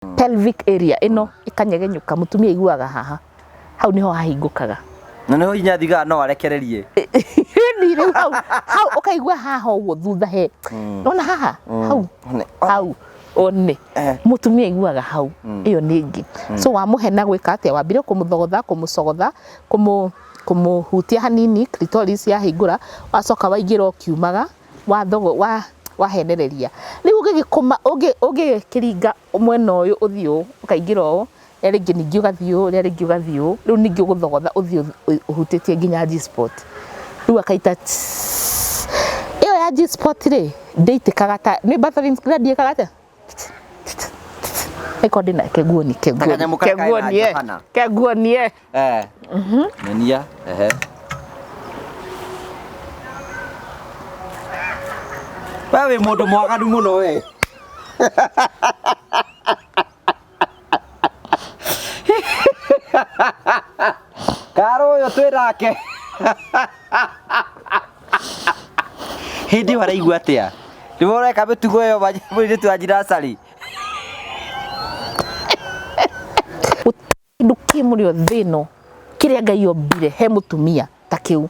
Pelvic area ĩno ĩkanyegenyũka, mũtumia aiguaga haha, hau niho hahingũkaga. Na niho inya thigaga no arekererie. Ni rĩu hau hau ũkaigua haha ũguo thutha he nona haha hau hau one mũtumia aiguaga hau, ĩyo nĩ ĩngĩ. So wamũhe na gwĩka atĩa, wambire kũmũthogotha, kũmũcogotha, kũmũhutia hanini clitoris yahingũra, wacoka waingĩra ũkiumaga, wathogo wa wahenereria. Rĩu ũngĩgĩkũma, ũngĩkĩringa mwena ũyũ ũthiĩ ũũ, ũkaingĩra ũũ, rĩrĩa rĩngĩ ningĩ ũgathiĩ ũũ, rĩrĩa rĩngĩ ũgathiĩ ũũ, rĩu ningĩ ũgũthogotha ũthiĩ ũhutĩtie nginya G spot. Rĩu akaita tss. Ĩyo ya G spot rĩ, ndĩitĩkaga ta, nĩ Bartholin's gland ĩkaga atĩa? Ĩkorwo ndĩna keguoni, keguoni, Kanyamũ karĩa karĩ na keguonie, Johana. keguonie. Nyonia, ehe. We wĩ mũndũ mwaganu mũno we. Karo ũyũ twĩ nake. Hĩndĩ ĩyo araigua atĩa? Nĩwe ũreka mĩtugo ĩyo mũirĩtu wa njiracari. Kĩndũ kĩ mũrĩo thĩ ĩno kĩrĩa Ngai ombire he mũtumia ta kĩu,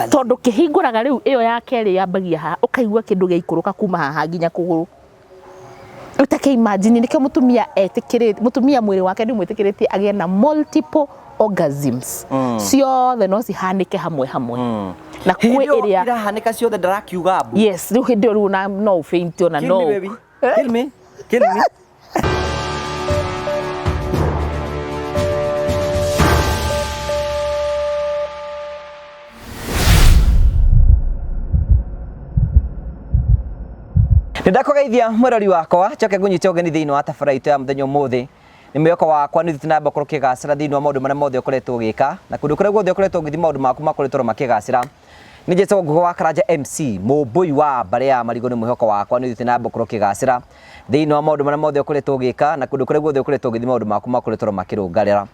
tondũ kĩhingũraga rĩu ĩyo ya kerĩ yambagia haha, ũkaigua kĩndũ gĩaikũrũka kuma haha nginya kũgũrũ. Rĩu ta kĩ imagine, nĩkĩo mũtumia etĩkĩrĩte, mũtumia mwĩrĩ wake nĩ ũmwĩtĩkĩrĩtie agĩe na multiple orgasms, ciothe no cihanĩke hamwe hamwe. Na kwĩ Hĩndĩ ĩyo ĩrĩa irahanĩka ciothe ndarakiuga mbu. Yes, rĩu hĩndĩ ĩyo rĩu ona no ũfaint ona Kill no me baby. Kill me. Kill me. Nĩndakũgeithia mwĩrori wakwa, njoke ngũnyite ũgeni thĩinĩ wa tabara itũ ya mũthenya ũmũthĩ. Nĩ mwĩhoko wakwa nĩ ũthiĩte na mbere gũkorwo ũkĩgacĩra thĩinĩ wa maũndũ marĩa mothe ũkoretwo ũgĩka, na kũndũ kũrĩa guothe ũkoretwo ũgĩthiĩ maũndũ maku makoretwo makĩgacĩra. Nĩ njĩtagwo Ngũgĩ wa Karanja MC, mũmbũi wa mbarĩ ya Marigũ. Nĩ mwĩhoko wakwa nĩ ũthiĩte na mbere gũkorwo ũkĩgacĩra thĩinĩ wa maũndũ marĩa mothe ũkoretwo ũgĩka, na kũndũ kũrĩa guothe ũkoretwo ũgĩthiĩ maũndũ maku makoretwo makĩrũngarĩra.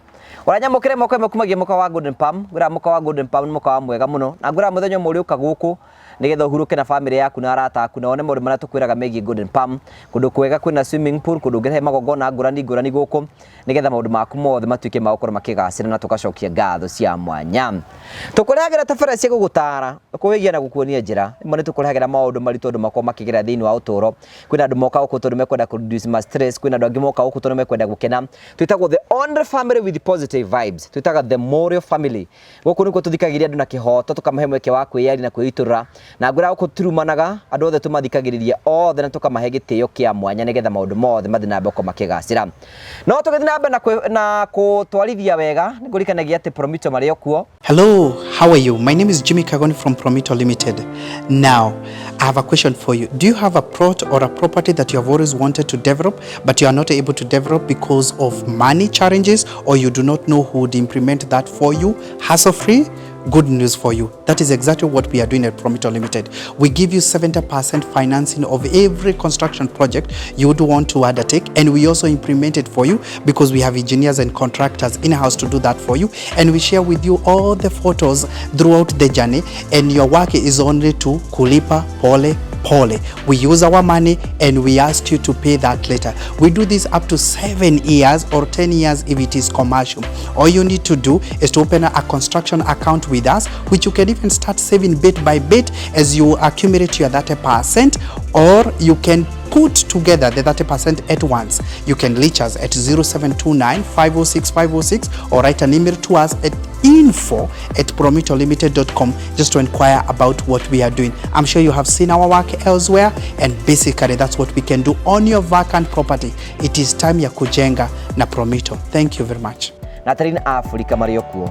Ũranyamũkĩre moko ĩmwe kumagia mũkawa wa Golden Palm. Ngwĩraga mũkawa wa Golden Palm nĩ mũkawa mwega mũno, na ngwĩraga mũthenya ũmwe ũrĩũka gũkũ nĩgetha ũhurũke na famĩlĩ yaku na arata aku, na wone maũndũ marĩa tũkwĩraga megiĩ Golden Palm. Kũndũ kwega kwĩna swimming pool, kũndũ ũngĩrehe magongona ngũrani ngũrani gũkũ nĩgetha maũndũ maku mothe matuĩke ma gũkorwo makĩgacĩra, na tũgacokia ngatho cia mwanya. Tũkũrehagĩra tabarĩra cia gũgũtara, kũwĩgia na gũkuonia njĩra. Rĩmwe nĩ tũkũrehagĩra maũndũ maritũ andũ makorwo makĩgerera thĩinĩ wa ũtũũro. Kwĩna andũ moka gũkũ tondũ mekwenda kũ reduce ma stress, kwĩna andũ angĩ moka gũkũ tondũ mekwenda gũkena. Twĩtagwo the only family with positive vibes. Twĩtaga the Morio family. Gũkũ nĩkuo tũthikagĩrĩria andũ na kĩhoto, tũkamahe mweke wa kwĩyaria na kwĩitũrũra. Na ngwĩra gũkũ tũtirumanaga, andũ othe tũmathikagĩrĩria othe na tũkamahe gĩtĩo kĩa mwanya nĩgetha maũndũ mothe mathiĩ na mbere gũkorwo makĩgacĩra. No tũgĩthiĩ na mbere na kũtwarithia wega, nĩ ngũririkanagia atĩ Promito marĩ o kuo. Hello, how are you? My name is Jimmy Kagoni from Promito Limited. Now, I have a question for you. Do you have a plot or a property that you have always wanted to develop, but you are not able to develop because of money challenges, or you do not know who would implement that for you hassle-free? Good news for you. That is exactly what we are doing at Promito Limited. We give you 70% financing of every construction project you would want to undertake, and we also implement it for you because we have engineers and contractors in-house to do that for you, and we share with you all the photos throughout the journey, and your work is only to kulipa pole pole. We use our money and we ask you to pay that later. We do this up to 7 years or 10 years if it is commercial. All you need to do is to open a construction account with us, which you can even start saving bit by bit as you accumulate your 30%, or you can put together the 30% at once. You can reach us at 0729 506 506 or write an email to us at info@promitolimited.com just to inquire about what we are doing. I'm sure you have seen our work elsewhere, and basically that's what we can do on your vacant property. It is time ya kujenga na Promito. Thank you very much. Na Atarina Afrika marĩ o kuo.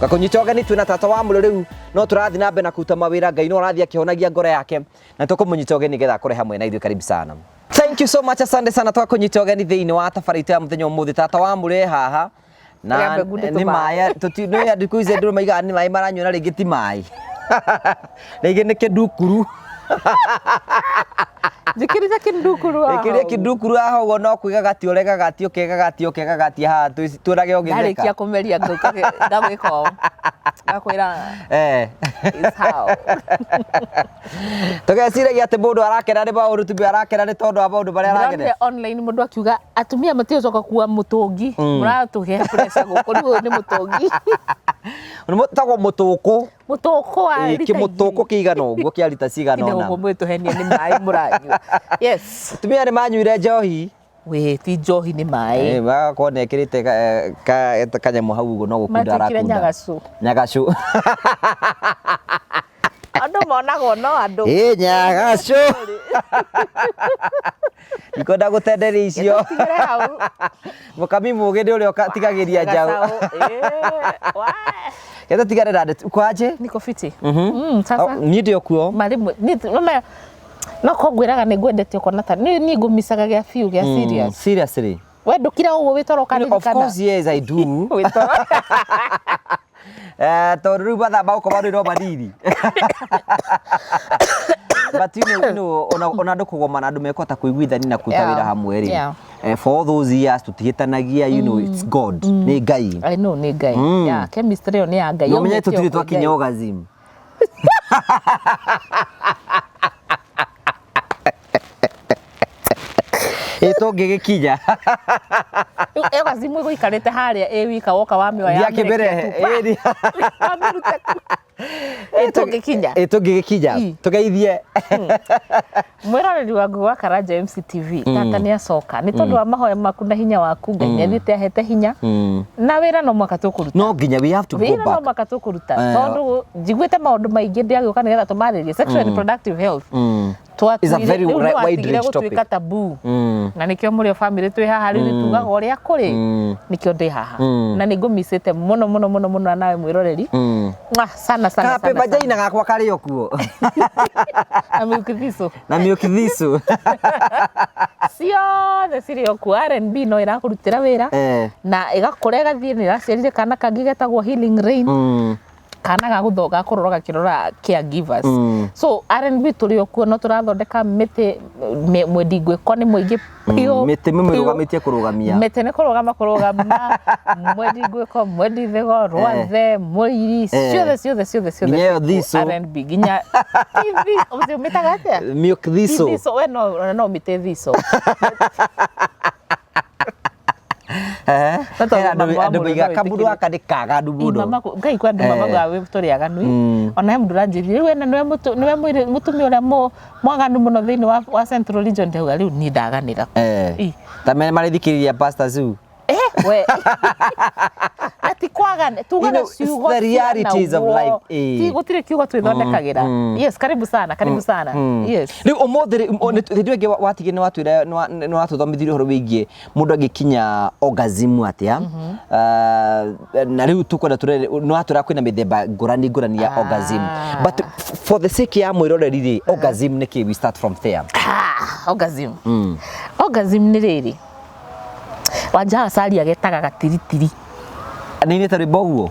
Ngakũnyita ũgeni twĩna tata wa mũrũ rĩu no tũrathiĩ na mbere na kũruta mawĩra Ngai no arathiĩ akĩhonagia ngoro yake na tũkũmũnyita ũgeni nĩgetha akore hamwe na ithuĩ. Karibu sana. Thank you so much, asante sana twakũnyita ũgeni thĩinĩ wa tabarĩra itũ ya mũthenya ũmũthĩ. Tata wa mũrũ e haha na Rĩa mbegũ nĩ nĩ tũmaĩ. maĩ nĩ andũ ici andũ maigaga nĩ maĩ maranyua na rĩngĩ ti maĩ, rĩngĩ nĩ kĩndukuru. Njĩkĩrĩte kĩndukuru haha. Ĩkĩrĩa kĩndukuru haha ũguo no kwĩgagatia ũregagatia ũkegagatia ũkegagatia haha twĩrage Ndarĩkia ũgĩtheka. kũmeria ngũka ngagwĩka ũũ. Ngakwĩra is how. Tũgeciragia atĩ mũndũ arakena nĩ maũndũ tumia arakena nĩ tondũ wa maũndũ marĩa Ndĩronire arakena. online mũndũ akiuga atumia matigũcoka kuua mũtũngi, mũratũhe pressure gũkũ rĩu ũyũ nĩ mũtũngi. Tagwo mũtũkũ. Mũtũkũ wa Ĩ, rita kĩmũtũkũ kĩigana ũguo kĩa rita cigana igĩrĩ. ũna. Gũkũ mwĩtũhenia nĩ maĩ mũranyua. Yes. Atumia nĩ manyuire njohi. Wĩ ti njohi nĩ maĩ. Magakorwo nĩ ekĩrĩte kanyamũ hau ũguo no gũkunda Matuĩkire arakunda. nyagacũ. Nyagacũ. Andũ monagwo no andũ. Ĩ nyagacũ. Ndikwenda gũtenderia icio. Tũtigĩre hau. Mũkami mũgĩ nĩ ũrĩa ũtigagĩria njaũ. Gacaũ. Ĩ, wa. Ketha tigane na ndeto. Uko aje? Niko fiti. Sasa. Niĩ ndĩ o kuo. Marĩmwe no ko ngwĩraga nĩ ngwendete ũkona ta niĩ ngũmicaga gĩa biũ gĩa serious. Seriously. We ndũkira ũguo wĩ toro Of ũkaririkana. course, yes, I do. Wĩ toro. Tondũ rĩu mathaa ma gũkoma rĩu no manini. But ona andũ kũgomana andũ mekũhota kũiguithania na kũruta wĩra hamwe rĩ. For all those years tũtihĩtanagia, it's God. Nĩ Ngai. I know nĩ Ngai. Yeah, chemistry ĩyo nĩ ya Ngai. Na ũmenye Yaumĩte o tũtirĩ kwĩ twakinya Ngai. orgasm. Ĩ tũngĩgĩkinya. Rĩu orgasm ĩgũikarĩte harĩa ĩ wika woka wamĩoya Ndiakĩmbere, wamĩrekia tu, pa. Wamĩruta ku. Ĩ tũngĩkinya. Ĩ tũngĩgĩkinya. Tũgeithie. Mwĩroreri wa Ngugi wa Karanja MCTV, tata nĩ acoka nĩ tondũ wa mahoya maku na hinya waku. Ngai nĩ athiĩte ahete hinya na wĩra no mwaka tũkũruta. No nginya we have to go Wĩra no back. mwaka tũkũruta tondũ njiguĩte maũndũ maingĩ ndĩagĩũka nĩgetha tũmarĩrie sexual and reproductive health. It's a very Rĩu wide nĩwatigire range gũtuĩka topic. taboo na nĩkĩo mũrĩ o family twĩ haha rĩu nĩtugaga ũrĩa kũrĩ nĩkĩo ndĩ haha na nĩ ngũmicĩte mũno mũno mũno mũno na nawe mwĩroreri. Mwah, sana sana Kape sana sana. vagina gakwa karĩ o kuo. Na mĩũkithico Na mĩũkithico. Ciothe cirĩ o kuo. R&B no ĩrakũrutĩra wĩra na ĩgakũra ĩgathiĩ nĩ ĩraciarire kana kangĩ getagwo Healing Rain, kana ga gũtho ga kũrora gakĩrora caregivers. So R&B tũrĩ o kuo no tũrathondeka mĩtĩ mwendi ngwĩko nĩ mũingĩ biũ. Mĩtĩ mĩmĩrũgamĩtie kũrũgamia. Mĩtĩ nĩ kũrũgama kũrũgama, mwendi ngwĩko, mwendi thĩgo, rwathe, mũiri, ciothe ciothe ciothe ciothe. Nginya ĩyo Ciĩ kuo. thico. R&B nginya ũcio ũmĩtaga atĩa? Mĩũkithico. Thico we no ona no ũmĩte thico. No tondũ Hena andũ mama wa andũ mũndũ maigaga no kamũndũ wĩtĩkĩrie. gaka nĩ kaganu mũno. Mama ngai kwa andũ mamaga wĩ tũrĩ aganu. Ona he mũndũ ũranjĩrire rĩu ena nĩwe mũtumia ũrĩa mwaganu mũno thĩinĩ wa Central Region, ndauga rĩu niĩ ndaganĩra. Ta me marĩthikĩrĩria Pastor Sue. We na ti kwagana tugaga It's ciugo the realities ciana of guo. life, eh. Ti gũtirĩ kiugo twĩthondekagĩra. Yes, karibu sana, karibu sana, yes. Rĩu ũmũthĩ rĩ, hĩndĩ ĩyo ĩngĩ watigire nĩ watwĩra nĩ watũthomithirie ũhoro wĩgiĩ mũndũ angĩkinya orgasm atĩa. Na rĩu tũkwenda tũrere nĩ watwĩra kwĩna mĩthemba ngũrani ngũrani ya orgasm, but for the sake ya mwĩroreri rĩ, orgasm nĩ kĩ? We start from there. Ah, orgasm. Orgasm nĩ rĩrĩ wanja acari agetaga gatiritiri. Nĩ inĩte rwĩmbo ũguo.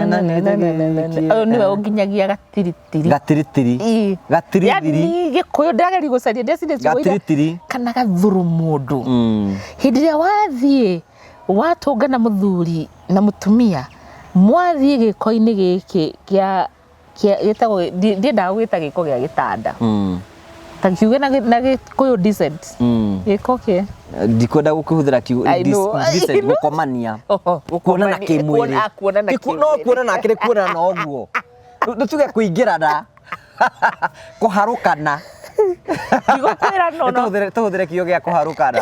Ũyũ nĩwe ũnginyagia gatiritiri. Gatiritiri. Ĩ. Gatirithiri. Yani gĩkũyũ ndĩrageria gũcaria ndĩreciria ciugo iria- Gatiritiri. Kana gathuru mũndũ hĩndĩ ĩrĩa wathiĩ watũngana mũthuri na mũtumia mwathiĩ gĩko-inĩ gĩkĩ kĩa gĩtagwo ndiendaga gwĩta gĩko gĩa gĩtanda, ta kiuge na gĩkũyũ decent, gĩko kĩ Ndikwenda gũkĩhũthĩra kiugo I know. Decent, gũkomania. Oho, Kuonana gũkomania- kĩmwĩrĩ. Kuonana Ti no kĩmwĩrĩ. kuonana akĩrĩ kuonana na ũguo nĩ tuge kũingĩrana, kũharũkana. Ndigũkwĩra no no Tũhũthĩre kiugo gĩa kũharũkana.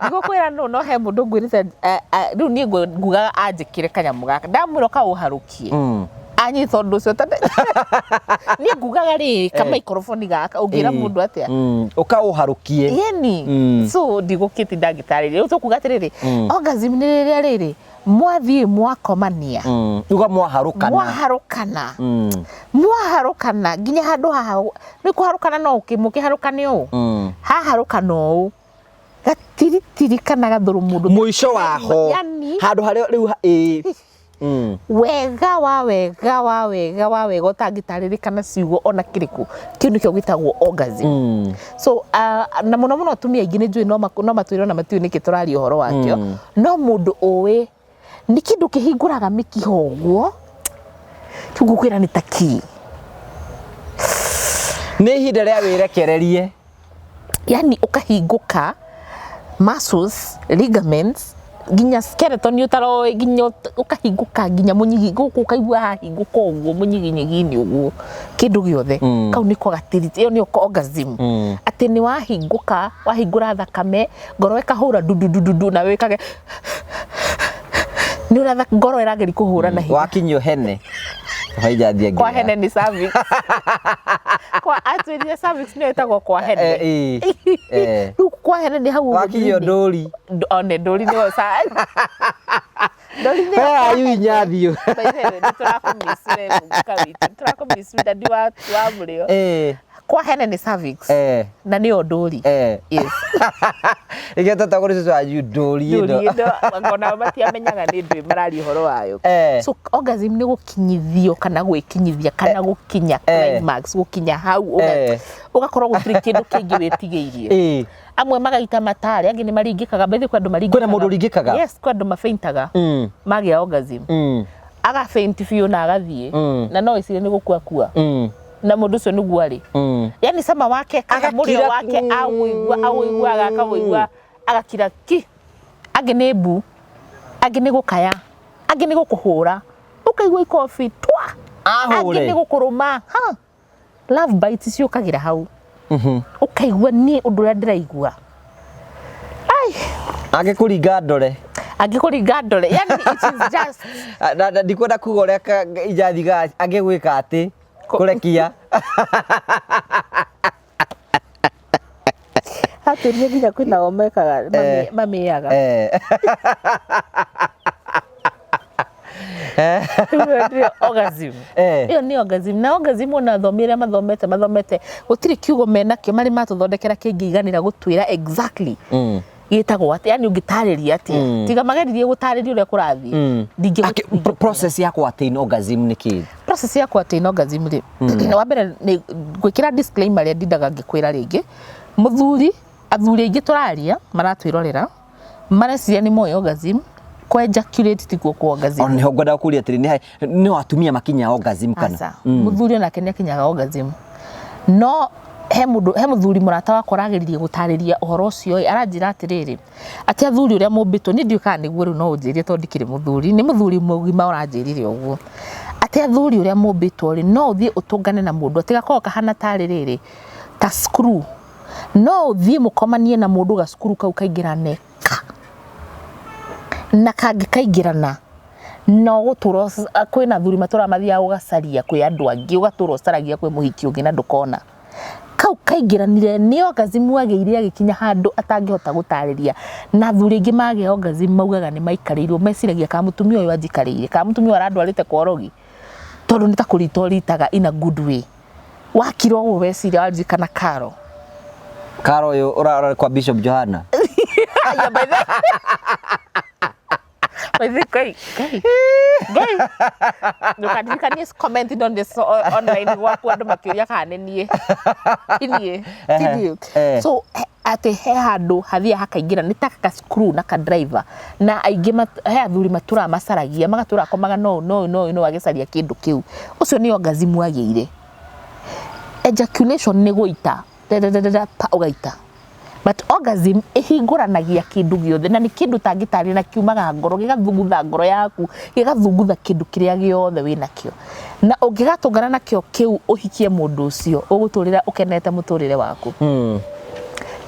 Ndigũkwĩra no he mũndũ ngwĩrĩte, rĩu niĩ ngugaga anjĩkĩre kanyamũ gaka ndamwĩra kaũharũkie. Anyita ũndũ ũcio tondũ niĩ ngugaga rĩrĩ ka microphone gaka ũngĩra mũndũ atĩa? Ũkaũharũkie. Yeni. So ndigũkĩtinda ngĩtarĩria. Rĩu tũkuga atĩrĩrĩ, orgasm nĩ rĩrĩa rĩrĩ mwathiĩ mwakomania. Uga mwaharũkana. Mwaharũkana. Mwaharũkana nginya handũ haha nĩ kũharũkana no mũkĩharũkane ũũ. Haharũkana ũũ gatiritiri kana gathũrũ mũndũ Mũico waho. Yani Handũ harĩa rĩu ĩĩ. Wega wa wega wa wega wa wega ũtangĩtarĩrĩka na ciugo ona kĩrĩkũ, kĩu nĩkĩo gĩtagwo orgasm. So na mũno mũno atumia aingĩ nĩ njũĩ no matwĩre ona matiũĩ nĩkĩ tũraria ũhoro wakĩo. No mũndũ ũĩ nĩ kĩndũ kĩhingũraga mĩkiha ũguo, kĩu ngũkwĩra nĩ ta kĩ. Nĩ ihinda rĩa wĩrekererie. Yani ũkahingũka muscles, ligaments, nginya skeleton ũtaroĩ, nginya ũkahingũka nginya mũnyigi gũkũ ũkaigua hahingũka ũguo mũnyiginyigi-inĩ ũguo kĩndũ gĩothe. Kau nĩko gatiriti, ĩyo nĩyo orgasm. Atĩ nĩ wahingũka, wahingũra thakame, ngoro ĩkahũra ndudududu na wĩkage nĩ ũratha ngoro ĩrageria kũhũra na hinya. Wakinyio hene. Haijathiĩ Kwa hene nĩ cervix. Kwa atwĩrire cervix nĩyo ĩtagwo kwa hene. Rĩu kwa hene nĩ hau ũguo Wakinyio thĩinĩ. ndũri. One ndũri nĩyo ndũri nĩyo Where kwa are you hene. Inyathiũ? By the way, nĩ tũrakũmiss we mũguka witũ. Nĩ tũrakũmiss dadi wa mũrĩo. Kwa hene nĩ cervix. Na nĩyo ndũri. Yes. Rĩngĩ tũtagwo nĩ cũcũ wanyu ndũri ĩno. Ndũri ĩno ona matiamenyaga nĩ ndũĩ mararia ũhoro wayo. So orgasm nĩ gũkinyithio kana gwĩkinyithia kana gũkinya climax, gũkinya hau ũgakorwo gũtirĩ kĩndũ kĩngĩ wĩtigĩirie. Amwe magaita matarĩ, angĩ nĩ maringĩkaga. By the way, kwĩ andũ maringĩkaga. Kwĩna mũndũ ũringĩkaga? Yes, kwĩ andũ mafaintaga. Magĩa orgasm. Agafaint biũ na agathiĩ. Na no ĩcirie nĩ gũkua kua. Na mũndũ ũcio nĩguo arĩ. Yani cama wake kana mũrĩo Agakira. wake awũigua, awũiguaga, akawũigua, agakira ki. Angĩ nĩ mbu, angĩ nĩ gũkaya, angĩ nĩ gũkũhũra. Ũkaigua ikobi twa. Ahũre. Angĩ nĩ gũkũrũma. Ha. Love bites ciũkagĩra hau. Ũkaigua niĩ ũndũ ũrĩa ndĩraigua. Ai. Angĩkũringa ndore. Angĩkũringa ndore. Yani it is just. Na ndikwenda kuga ũrĩa ijathiga angĩgwĩka atĩ kũrekia. Atĩrie nginya kwĩna o mekaga mamĩaga. Orgasm. Ĩyo nĩ orgasm. Na orgasm ona athomi arĩa mathomete gũtirĩ kiugo menakĩo marĩ matũthondekera kĩngĩiganĩra gũtwĩra exactly gĩtagwo atĩa, yani ũngĩtarĩria atĩa. Tiga mageririe gũtarĩria ũrĩa kũrathiĩ. Ndingĩ Process ya kũ attain orgasm nĩ kĩ? Process ya kũ attain orgasm rĩ, wa mbere nĩ gwĩkĩra disclaimer rĩa ndindaga ngĩkwĩra rĩngĩ. Mũthuri, athuri aingĩ tũraria maratwĩrorera mareciria nĩ moĩ orgasm, kũ ejaculate tikuo kũ orgasm. Ona nĩho ngwendaga kũria atĩrĩ, nĩ atumia makinyaga orgasm kana? Aca. Mũthuri onake nĩ akinyaga orgasm. No he mũndũ, he mũthuri mũrata wakwa ũrageririe gũtarĩria ũhoro ũcio ĩ, aranjĩra atĩrĩrĩ, atĩ athuri ũrĩa mũmbĩtwo, niĩ ndiũĩ kana nĩguo rĩu no ũnjĩrie tondũ ndikĩrĩ mũthuri, nĩ mũthuri mũgima ũranjĩrire ũguo. Atĩ athuri ũrĩa mũmbĩtwo rĩ, no ũthiĩ ũtũngane na mũndũ, atĩ gakoragwo kahana tarĩ rĩrĩ, ta screw. No ũthiĩ mũkomanie na mũndũ gacukuru kau kaingĩrane ka. Na kangĩkaingĩrana, na ũgũtũra kwĩna athuri matũraga mathiaga gũgacaria kwĩ andũ angĩ, ũgatũra ũcaragia kwĩ mũhiki ũngĩ na ndũkona. Kau kaingĩranire nĩ orgasm agĩire agĩkinya handũ atangĩhota gũtarĩria. Na athuri aingĩ magĩa orgasm maugaga nĩ maikarĩirwo, meciragia kana mũtumia ũyũ anjikarĩire, kana mũtumia ũyũ arandwarĩte kwa ũrogi. Tondũ nĩ ta kũrita ũritaga in a good way. Wakira ũguo weciria waririkana Karo. Karo ũyũ ũrarora kwa Bishop Johana. Aya, by the By the way, Ngai, Ngai. Ndũkandirikanie comment on this online gwaku andũ makĩũria kana nĩ niĩ. Ti niĩ, ti niĩ. So atĩ he handũ hathiaga hakaingĩra nĩ ta ka screw na ka driver na aingĩ he athuri matũraga macaragia magatũra akomaga no no no no agĩcaria kĩndũ kĩu. Ũcio nĩ orgasm agĩire. Ejaculation nĩ gũita pa ũgaita. But orgasm ĩhingũranagia kĩndũ gĩothe na nĩ kĩndũ ũtangĩtarĩria na kiumaga ngoro, gĩgathungutha ngoro yaku, gĩgathungutha kĩndũ kĩrĩa gĩothe wĩnakĩo. Na ũngĩgatũngana nakĩo kĩu ũhikie mũndũ ũcio, ũgũtũrĩra ũkenete mũtũrĩre waku.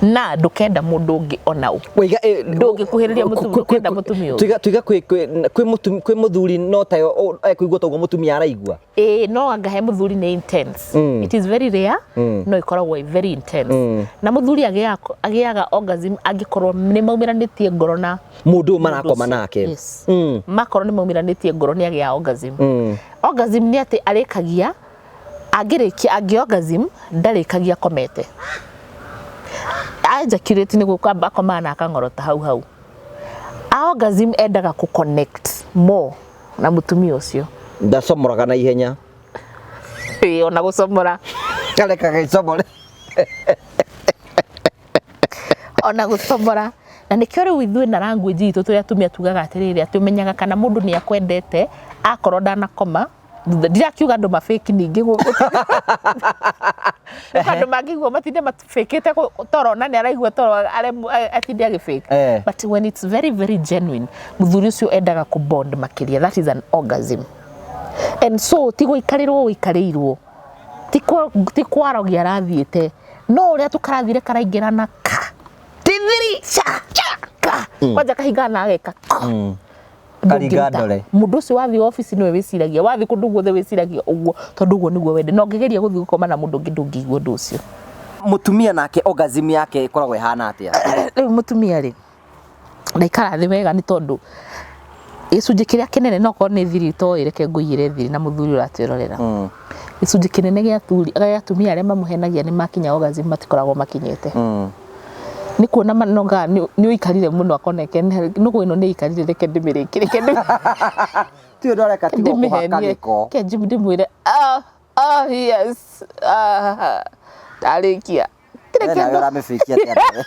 Na ndũkenda mũndũ ũngĩ ona ũ. Waiga Ndũngĩkuhĩrĩria mũtumia, ndũkenda mũtumia ũngĩ. Tuiga kwĩ mũthuri no tayo ekũigua toguo mũtumia araigua. Ĩĩ, no anga he mũthuri nĩ intense. It is very rare, no ĩkoragwo ĩ very intense. Na mũthuri agĩaga orgasm angĩkorwo nĩ maumĩranĩtie ngoro na Mũndũ ũyũ marakoma nake. Yes. Makorwo nĩ maumĩranĩtie ngoro nĩ agĩaga orgasm. Orgasm nĩ atĩ arĩkagia angĩrĩkia angĩ orgasm ndarĩkagia akomete. Ejaculate nĩ gũkamba akomaga na akang'orota hau hau. A orgasm endaga kũ connect more na mũtumia ũcio. Ndacomoraga na ihenya. Ĩĩ, ona gũcomora. Karekaga icomore. Ona gũcomora. Na nĩkĩo rĩu ithuĩ na language itũ tũrĩ atumia tugaga atĩrĩrĩ, atĩ ũmenyaga kana mũndũ nĩ akwendete akorwo ndanakoma thutha. Ndirakiuga andũ mafake ningĩ gũkũ. Andũ mangĩigua matinde mafĩkĩte toro na nĩ araigua toro atinde agĩfake. But when it's very very genuine, mũthuri ũcio endaga kũ bond makĩria, that is an orgasm. And so ti gũikarĩrwo ũikarĩirwo, ti kwarogia arathiĩte, no ũrĩa tu karathire karaingĩrana ka tithiri cha cha ka kwanja kahingana na ageka ka. Karinga ndore. Mũndũ ũcio wathiĩ obici nĩwe wĩciragia, wathiĩ kũndũ guothe wĩciragia ũguo, tondũ ũguo nĩguo wende. Na ũngĩgeria gũthiĩ gũkoma na mũndũ ũngĩ ndũngĩigua ũndũ ũcio. Mũtumia nake orgasm yake ĩkoragwo ĩhana atĩa? Rĩu mũtumia rĩ, ndaikara thĩ wega nĩ tondũ gĩcunjĩ kĩrĩa kĩnene no korwo nĩ thiri toĩ, reke ngũigĩre thiri na mũthuri ũratwĩrorera. Gĩcunjĩ kĩnene gĩa atumia arĩa mamũhenagia nĩ makinya orgasm matikoragwo makinyĩte. Nĩ kuona manoga nĩ ũikarire mũno akona nũgũ ĩno nĩ ĩikarire, reke ndĩmĩrĩkie, reke Ti ũndũ areka tiga kũhaka ndĩmĩhenie. gĩko. Ke ndĩmwĩre, ah, ah, yes, ah, ndarĩkia. We nawe ũramĩbĩkia atĩa nawe?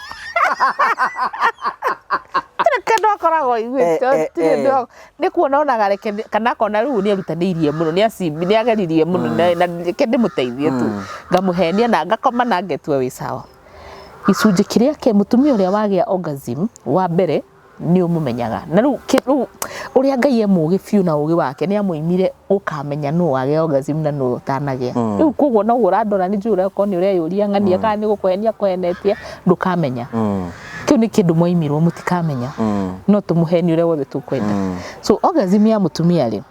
Tirĩ kĩndũ akoragwo aiguĩte, tirĩ ũndũ nĩ kuona onaga reke kana akona rĩu nĩ erutanĩirie mũno, nĩ acimbi, nĩ ageririe mũno, na reke ndĩmũteithie tu. Ngamũhenia na ngakoma na ngetua wĩ sawa. Gĩcunjĩ kĩrĩa kĩ mũtumia ũrĩa wagĩa orgasm wa mbere nĩ ũmũmenyaga. Na rĩu rĩu ũrĩa Ngai e mũgĩ biũ na ũgĩ wake nĩ amũimire ũkamenya nũ wagĩa orgasm na nũ ũtanagĩa. Rĩu koguo noguo ũrandora nĩ njũĩ ũrakorwo nĩ ũreyũria ng'ania kana nĩ gũkũhenia kũhenetie, ndũkamenya. Kĩu nĩ kĩndũ mwaimirwo mũtikamenya. No tũmũhenie ũrĩa wothe tũkwenda. So orgasm ya mũtumia rĩ,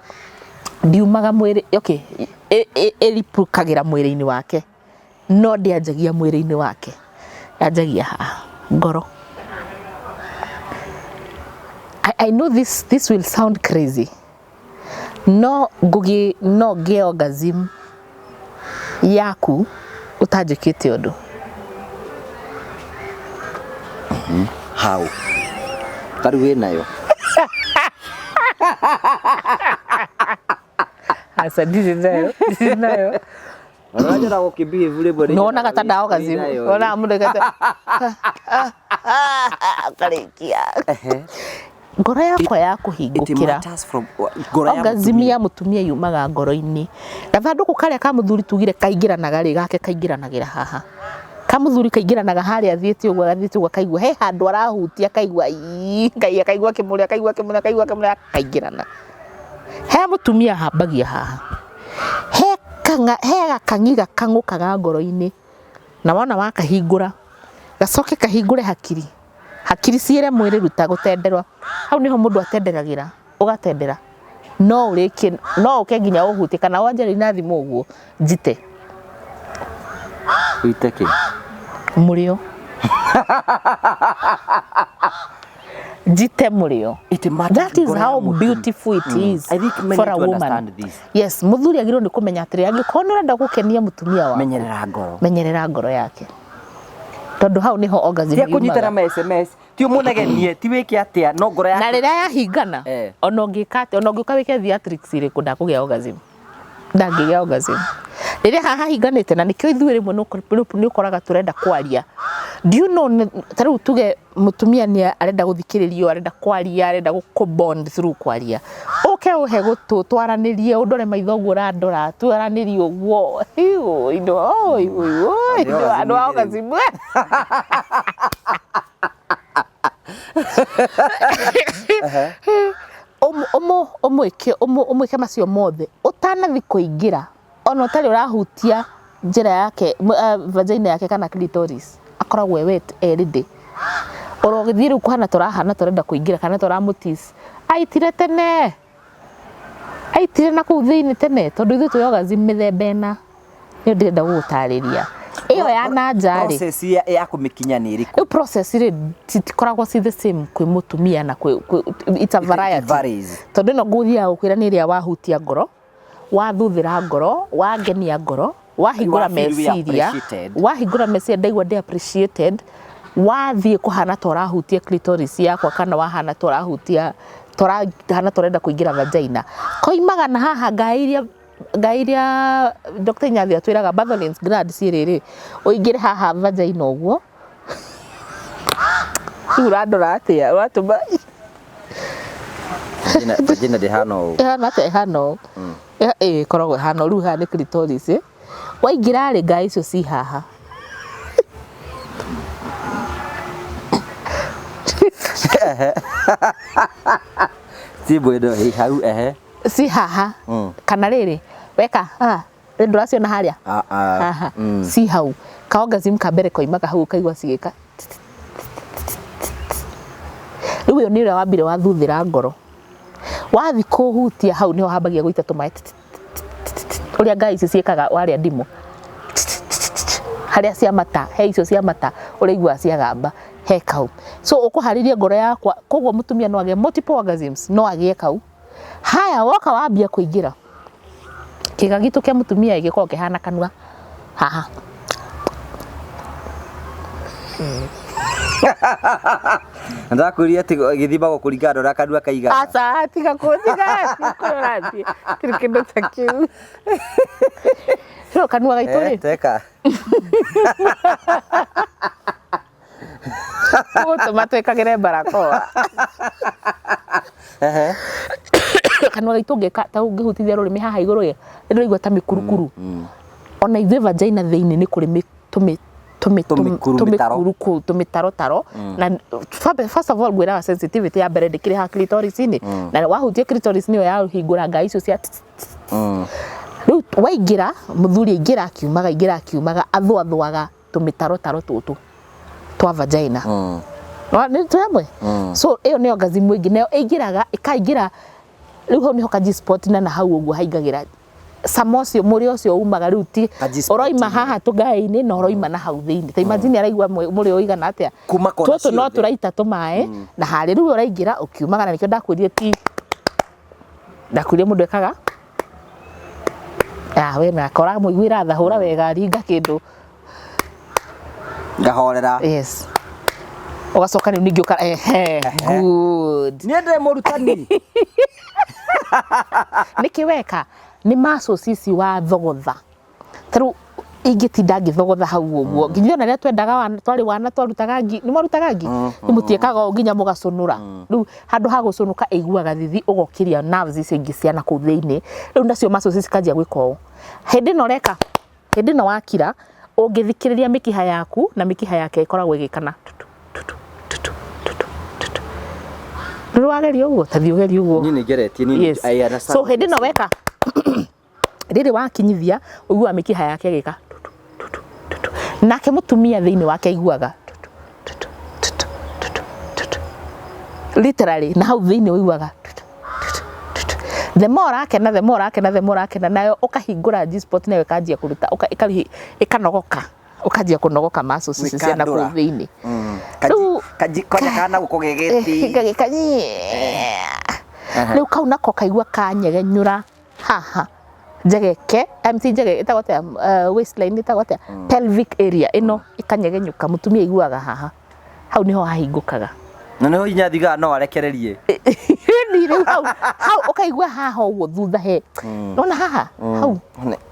ndiumaga mwĩrĩ, okay, ĩripũkagĩra mwĩrĩ-inĩ wake, no ndĩanjagia mwĩrĩ-inĩ wake, yanjagia haha ngoro. I know this will sound crazy, no ngũgĩ no ngĩe orgasm yaku ũtanjĩkĩte ũndũ. How? Tarĩu wĩnayo. Aca, ndirĩ nayo, ndirĩ nayo. Ũranjĩra gũkĩbehave rĩmwe nĩ Nĩwonaga ta nda orgasm. wĩnayo. Wonaga mũndũ ekĩte, akarĩkia. Ngoro yakwa ya It kũhingũkĩra. matters from ngoro ya Orgasm mũtumia. ya mũtumia yumaga ngoro-inĩ. Gathandũkũ karĩa ka mũthuri tugire kaingĩranaga rĩ, gake kaingĩranagĩra haha. Ka mũthuri kaingĩranaga harĩa athiĩte ũguo, athiĩte ũguo akaigua he handũ arahutia akaigua ii, Ngai akaigua akĩmũrĩa, akaigua akĩmũrĩa, akaigua akĩmũrĩa, akaingĩrana. He mũtumia hambagia haha. He gakangiga kang'ũkaga ngoro-inĩ, na wona wakahingũra, gacoke kahingũre hakiri. Hakiri ciĩre mwĩrĩ ruta gũtenderwa. Hau nĩho mũndũ atenderagĩra, ũgatendera. No ũrĩkie, no ũke nginya ũhutie kana wanjĩre na thimũ ũguo njite. Ũite kĩ? Mũrĩo. Njite mũrĩo. It matters That is ngoro ya how mũtumia. beautiful it is I think many for a to woman. understand this. Yes, mũthuri agĩrĩirwo nĩ kũmenya atĩrĩ, angĩkorwo nĩ ũrenda gũkenia mũtumia waku, Menyerera ngoro. menyerera ngoro yake. Tondũ hau nĩho orgasm Ti akũnyitana yumaga. ma SMS, ti ũmũnegenie, ti wĩke atĩa, no ngoro Na yake. rĩrĩa yahingana, ona ũngĩka atĩa, ona ũngĩũka wĩke theatrics irĩkũ, ndakũgĩa orgasm. Ndangĩgĩa orgasm. Rĩrĩa haha hahinganĩte, na nĩkĩo ithuĩ rĩmwe nĩ ũkoraga tũrenda kwaria. Do you know, ta rĩu tuge mũtumia nĩ arenda gũthikĩrĩrio, arenda kwaria, arenda kũ bond through kwaria. Ũke ũhe gũtũ, twaranĩrie, ũndore maitho ũguo ũrandora, twaranĩrie ũguo. Hiũ, indo, oi, oi, oi, Nĩ orgasm andũ a ĩrĩ rĩu. orgasm. Ũmwĩke macio mothe ũtanathi kũingĩra, ona ũtarĩ ũrahutia njĩra yake, vagina yake kana clitoris. Akoragwo e wet e ready. Oro ũgĩthiĩ rĩu kũhana tũrahana tũrenda kũingĩra kana tũramũtease. Aitire tene. Aitire na kũu thĩinĩ tene tondũ ithuĩ twĩ orgasm mĩthemba ĩna. Nĩyo ndĩrenda gũgũtarĩria. Ĩyo ya na nja rĩ. Process ya kũmĩkinya nĩ ĩrĩkũ? Rĩu process rĩ citikoragwo ci the same kwĩ mũtumia na kwĩ, it's a variety. It varies. Tondũ ĩno ngũthiaga gũkwĩra nĩ ĩrĩa wahutia ngoro, wathuthĩra ngoro, wangenia ngoro, wahingũra Wa feel we meciria, appreciated. wahingũra meciria ndaigua ndĩ appreciated, wathiĩ kũhana ta ũrahutia clitoris yakwa kana wahana ta ũrahutia ta ũrahana ta ũrenda kũingĩra vagina. Koimaga na haha ngai iria ngai iria Dr. Nyathi atwĩraga Bartholin's gland ciĩ rĩrĩ, ũingĩre haha vagina ũguo. Rĩu ũrandora atĩa? Ũratũma Vagina ndĩhana ũũ. Ĩhana atĩa? Ĩhana ũũ. Ĩĩ ĩkoragwo ĩhana ũũ. Rĩu haha nĩ clitoris. Waingĩra rĩ, ngai icio ci haha. Ti mwena ĩ hau ehe. Ci haha. Kana rĩrĩ, weka haha, rĩ ndũraciona harĩa? Ah, ah. Haha. Ci hau. Ka orgasm ka mbere koimaga hau ũkaigua cigĩka. Rĩu ĩyo nĩ ĩrĩa wambire wathuthĩra ngoro. Wathi kũhutia hau nĩho hambagia gũita tũmaĩ ũrĩa ngai ici ciĩkaga warĩa ndimũ. Harĩa ciamata, he icio ciamata ũraigua ciagamba he kau. So ũkũharĩria ngoro yakwa, koguo mũtumia no agĩe multiple orgasms, no agĩe kau. Haya woka wambia kũingĩra, kĩga gitũ kĩa mũtumia gĩkoragwo kĩhana kanua haha. Ndakwĩrire atĩ gĩthimagwo kũringana na ũrĩa kanua kaigana. Aca, tiga kũnjiga kũrĩa ũrathiĩ. Tirĩ kĩndũ ta kĩu. So kanua gaitũ rĩ. Teka. Ũgũtũma twĩkagĩre barakoa. Kanua gaitũ ũngĩka ta ũngĩhutithia rũrĩmĩ haha igũrũ ĩ, nĩ ndĩraigua ta mĩkurukuru. Ona ithuĩ vagina thĩinĩ nĩ kũrĩ Tũmĩkuru, mĩtaro. tũmĩkuru tũmĩtarotaro. Na first of all ngwĩraga sensitivity ya mbere ndĩkĩrĩ ha clitoris-inĩ. Na wahutia clitoris nĩyo yahingũra ngai icio cia rĩu waingĩra mũthuri aingĩra akiumaga aingĩra akiumaga athũathũaga tũmĩtarotaro tũtũ twa vagina. Nĩ twĩ hamwe? So ĩyo nĩyo orgasm ĩngĩ nayo ĩingĩraga ĩkaingĩra rĩu hau nĩho ka G-spot na hau ũguo haingagĩra cama ũcio mũrĩo ũcio umaga rĩu ti Ka G-spot ũroima haha tũgaĩ-inĩ na ũroima na hau thĩinĩ ta imagine araigua mũrĩo ũigana atĩa Kuma kona tũtũ no ciothe. tũraita tũmaĩ na harĩ rĩu ũraingĩra ũkiumaga na nĩkĩo ndakwĩrire ti ndakwĩrire mũndũ ekaga ah we nake ũramũiguĩra tha hũra wega ringa kĩndũ Ngahorera. Yes, ũgacoka rĩu ningĩ ũka ehe good. Niĩ ndĩ mũrutani. Nĩkĩ weka nĩ muscles ici wathogotha ta rĩu ingĩtinda ngĩthogotha hau ũguo nginya ona rĩrĩa twendaga wana twarĩ wana twarutaga ngi nĩ mwarutaga ngi rĩu mũtiĩkaga ũũ nginya mũgacũnũra rĩu handũ ha gũcũnũka ĩiguaga thithi ũgokĩria nerves icio ingĩ cia na kũu thĩinĩ rĩu nacio muscles ici cikanjia gwĩka ũũ hĩndĩ ĩno ũreka hĩndĩ ĩno wakira ũngĩthikĩrĩria mĩkiha yaku na mĩkiha yake ĩkoragwo ĩgĩkana tutu tutu tutu tutu tutu nĩ wageria ũguo ta thiĩ ũgerie ũguo. Niĩ nĩ ngeretie niĩ Yes. I understand. So hĩndĩ ĩno weka rĩrĩ wakinyithia ũiguaga mĩkiha yake ĩgĩka tutu tutu tutu nake mũtumia thĩinĩ wake aiguaga tutu tutu tutu tutu tutu literally na hau thĩinĩ ũiguaga tutu tutu tutu the more ũrakena the more ũrakena the more ũrakena nayo ũkahingũra G spot nayo ĩkanjia kũruta ĩkanogoka ũkanjia kũnogoka muscles ici cia na kũu Gwĩkandũra. thĩinĩ. Rĩu- Kaji kwanja kana gũkũ gegeti. Gagĩka rĩu kau nako kaigua kanyegenyũra haha njegeke MC njege ĩtagwo atĩa waistline ĩtagwo atĩa pelvic area ĩno ĩkanyegenyũka mũtumia aiguaga haha hau nĩho hahingũkaga. Na nĩho hinya thigaga no arekererie. Ĩni rĩu hau hau ũkaigua haha ũguo thutha he nona haha hau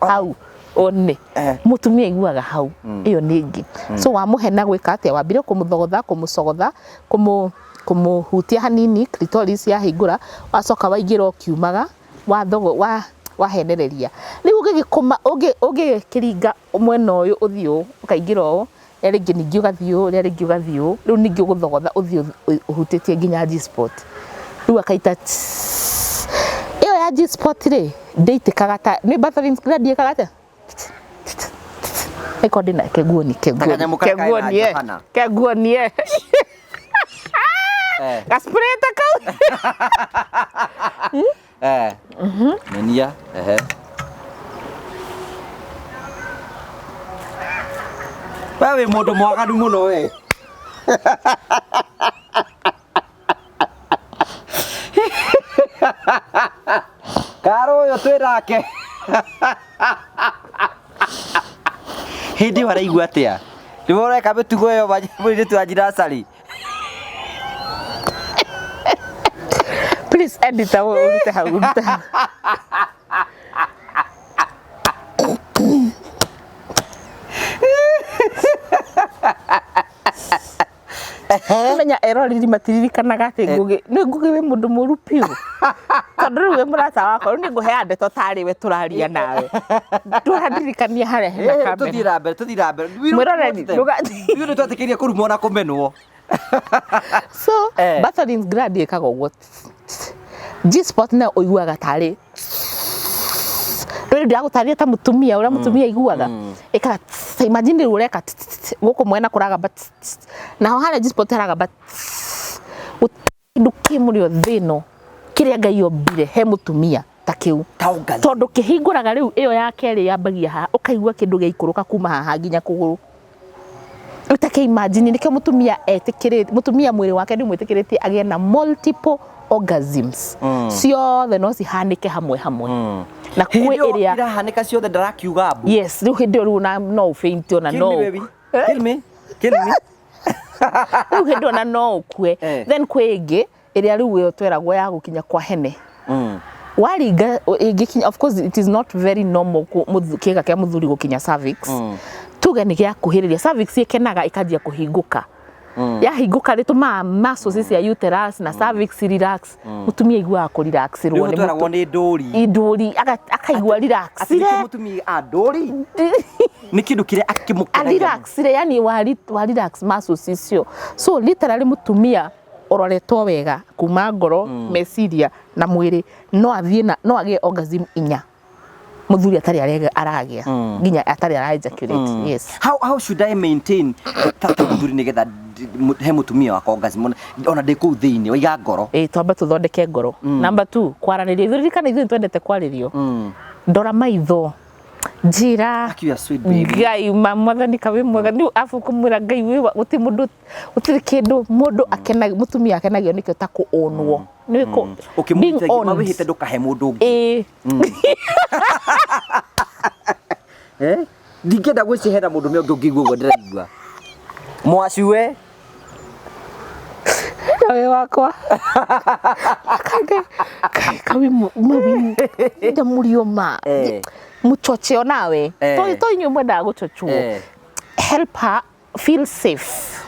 hau one mũtumia aiguaga hau ĩyo nĩ ĩngĩ. So wamũhe na gwĩka atĩa wambire kũmũthogotha kũmũcogotha kũmũhutia hanini clitoris yahingũra wacoka waingĩra ũkiumaga wathogo wa wahenereria rĩu ũngĩgĩkũma ũngĩkĩringa mwena ũyũ ũthiĩ ũũ ũkaingĩra ũũ rĩrĩa rĩngĩ ningĩ ũgathiĩ ũũ rĩrĩa rĩngĩ ũgathiĩ ũũ rĩu ningĩ ũgũthogotha ũthiĩ ũhutĩtie nginya G spot rĩu akaita tss. Ĩyo ya G spot rĩ ndĩitĩkaga ta nĩ Bartholin's gland ĩkaga atĩa? Ĩkorwo ndĩna kenguoni Kanyamũ karĩa karĩ na kenguonie Johana. kenguonie Eh. gaspray ta kau. Eh. Nyonia. Ehe. We wĩ mũndũ mwaganu mũno we. Karo ũyũ twĩ nake. Hĩndĩ ĩyo araigua atĩa? Nĩwe ũreka mĩtugo ĩyo mũirĩtu wa njiracari. Please editor ũrute hau, ũrute hau. Menya eroreri matiririkanaga atĩ Ngũgĩ nĩ Ngũgĩ wĩ mũndũ mũru biũ, tondũ rĩu wĩ mũrata wakwa, rĩu nĩ ngũheana ndeto tarĩ we tũraria nawe, ndũrandirikania harĩa hena Eh, tũthiĩ kamera. na mbere, tũthiĩ na mbere. Mwĩroreri, Ithuĩ nĩ twetĩkĩria kũrumwo na kũmenwo. So Eh. Bartholin's gland ĩkaga ũguo. G spot nayo ũiguaga tarĩ rĩu ndĩragũtarĩria ta mũtumia ũrĩa mũtumia aiguaga, ĩkaga tss, imagine rĩu ũreka tss, tss, tss, gũkũ mwena kũragamba tss, tss, naho harĩa G spot haragamba tss. Gũtirĩ kĩndũ kĩ mũrĩo thĩ ĩno kĩrĩa Ngai ombire he mũtumia ta kĩu. Ta orgasm. Tondũ kĩhingũraga rĩu ĩyo ya kerĩ yambagia haha, ũkaigua kĩndũ gĩaikũrũka kuma haha nginya kũgũrũ. Rĩu ta kĩ imagine nĩkĩo mũtumia etĩkĩrĩte, mũtumia mwĩrĩ wake nĩ ũmwĩtĩkĩrĩtie agĩe na multiple orgasms. Ciothe no cihanĩke hamwe hamwe. Na kwĩ Hĩndĩ ĩyo ĩrĩa irahanĩka ciothe ndarakiuga mbu. Yes, rĩu hĩndĩ ĩyo rĩu ona no ũfaint ona Kill no me, baby. Kill me. Kill me. Rĩu hĩndĩ ĩyo ona no ũkue. Eh. Then kwĩ ĩngĩ ĩrĩa rĩu ĩyo tweragwo ya gũkinya kwa hene. Waringa ĩngĩkinya, of course it is not very normal kĩga kĩa mũthuri gũkinya cervix. Tuge nĩ gĩakuhĩrĩria cervix, ĩkenaga ĩkanjia kũhingũka. Yahingũka rĩtũmaga muscles cia uterus na cervix relax. Mũtumia aiguaga kũrelaxĩrwo Rĩu nĩ tweragwo nĩ ndũri. Indũri akaigua Atĩ relaxire. nĩkĩo mũtumia a ndũri nĩ kĩndũ kĩrĩa akĩmũkenagia. Arelaxire, yani wa relax muscles icio. So literally mũtumia ũroretwo wega kuma ngoro, meciria na mwĩrĩ, no athiĩ na no agĩe orgasm inya mũthuri atarĩ aragĩa nginya atarĩ ara ejaculate. Yes. How should I maintain ta mũthuri nĩgetha he mũtumia wakwa orgasm ona ndĩ kũu thĩinĩ waiga ngoro? Ĩ, twambe tũthondeke ngoro. Number 2, kwaranĩria. Ithuĩ ririkana ithuĩ nĩtwendete kwarĩrio. Ndora maitho, njĩra You are sweet baby. Ngai ma mwathani ka wĩ mwega nĩ abu kũmwĩra Ngai wĩ wa gũtirĩ mũndũ, gũtirĩ kĩndũ mũndũ akenagio, mũtumia akenagio nĩkĩo ta kũonwo nĩ kũ being Ũkĩmũhĩte owned. mawĩhĩte ndũkahe mũndũ ũngĩ. Ĩĩ. Eh? Ndingĩenda gwĩcihera mũndũ ũngĩ ũngĩigua ũguo ndĩraigua. Mwaciwe. Nawe wakwa kande kawi mawi ndamurio ma Eh. muchocheo nawe. Eh. To inyuĩ mwendaga gũchochwo. Eh. Help her feel safe,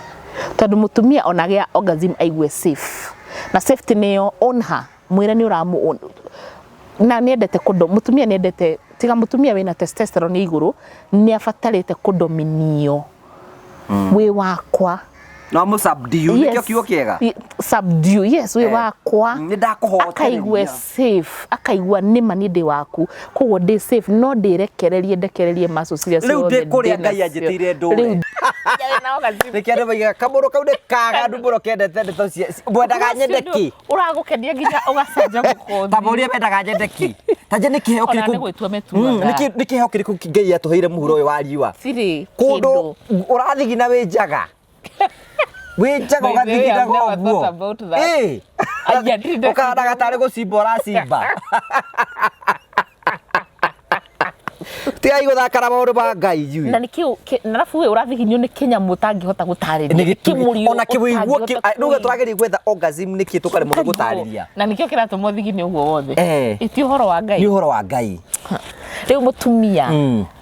tondũ mũtumia ona agĩa orgasm aigue safe, na safety nĩyo own her, mwĩre nĩ ũramũ own. Na nĩendete kũndo mũtumia nĩendete, tiga mũtumia wĩna testosterone igũrũ nĩ abatarĩte kũdominio wĩ wakwa. No mũ subdue nĩkĩo kiugo kĩega. Subdue, yes, wĩ Eh. wakwa. Nĩ ndakũhotereria. Akaigue safe, akaigua nĩma niĩ ndĩ waku, koguo ndĩ safe, no ndĩrekererie ndekererie muscles iria Rĩu ciothe ndĩ kũrĩa ndĩ Ngai nacio. anjĩtĩire ndũre. Rĩu Nĩkĩo andũ maigaga kamũndũ kau nĩ kaganu mũno kendete ndeto cia mwendaga nyende kĩ? Ũragũkenia nginya ũgacanjamũka. Ta mũrie mendaga nyende kĩ? Ta nje nĩ kĩheo Ona kĩrĩkũ? nĩ gwĩtua metuaga. Nĩ kĩheo kĩrĩkũ Ngai atũheire mũhuro ũyũ wa riũa? Gũtirĩ Kũndũ kĩndũ. ũrathigina wĩ njaga. Wĩ njaga By the way, ũgathiginaga I've never ũguo. thought about that. Ĩ. Aya, ndirĩ ndeciria. Ũkahanaga tarĩ gũcimba ũracimba. Tigai gũthaka na maũndũ ma Ngai inyuĩ. Na nĩkĩo na arabu we ũrathiginio nĩ kĩnyamũ ũtangĩhota gũtarĩria. Nĩ gĩtũmi Kĩmũrio ona kĩwĩiguo ũtangĩhota rĩu tũrageria gwetha orgasm nĩkĩ tũkaremwo nĩ gũtarĩria. Na nĩkĩo kĩratũma ũthigine ũguo wothe. Eh. Ĩ ti ũhoro wa Ngai. Nĩ ũhoro wa Ngai. Rĩu mũtumia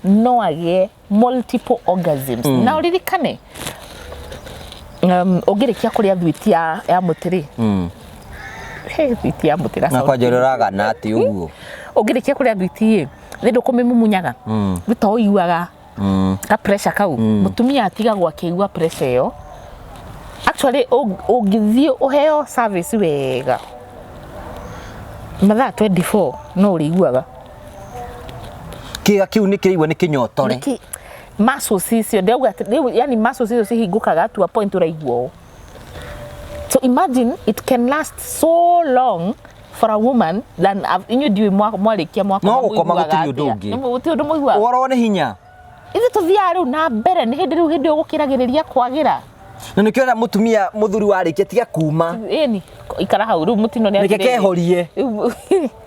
no agĩe multiple orgasms. Na ũririkane ũngĩrĩkia kũrĩa thwiti ya mũtĩ rĩ, he thwiti ya mũtĩ Na kwanja ũrĩa ũragana atĩ ũguo. Ũngĩrĩkia kũrĩa thwiti ĩ thĩ ndũkũmĩmumunyanga nĩ to ũiguaga ka pressure kau. Mũtumia atigagwo akĩigua pressure ĩyo. Actually ũngĩthiĩ ũheo service wega mathaa 24 no ũrĩiguaga. Kĩga kĩu nĩ kĩraigua nĩ kĩnyotore. Nĩkĩ Muscles icio ndauga atĩ rĩu yani muscles icio cihingũkaga to a point ũraigua ũũ. So imagine it can last so long for a woman than inyuĩ ndiũĩ mwarĩkia mwakoma No gũkoma mũiguaga gũtirĩ ũndũ atĩa. ũngĩ. Nĩ gũtirĩ ũndũ mũiguaga. Ũhoro nĩ hinya. Ithuĩ tũthiaga rĩu na mbere nĩ hĩndĩ rĩu hĩndĩ ĩyo gũkĩragĩrĩria kwagĩra. Na nĩkĩo ona mũtumia mũthuri warĩkia tiga kuma. Ĩni ikara hau rĩu mũtino nĩ Reke atĩrĩrĩ. kehorie. Rĩu-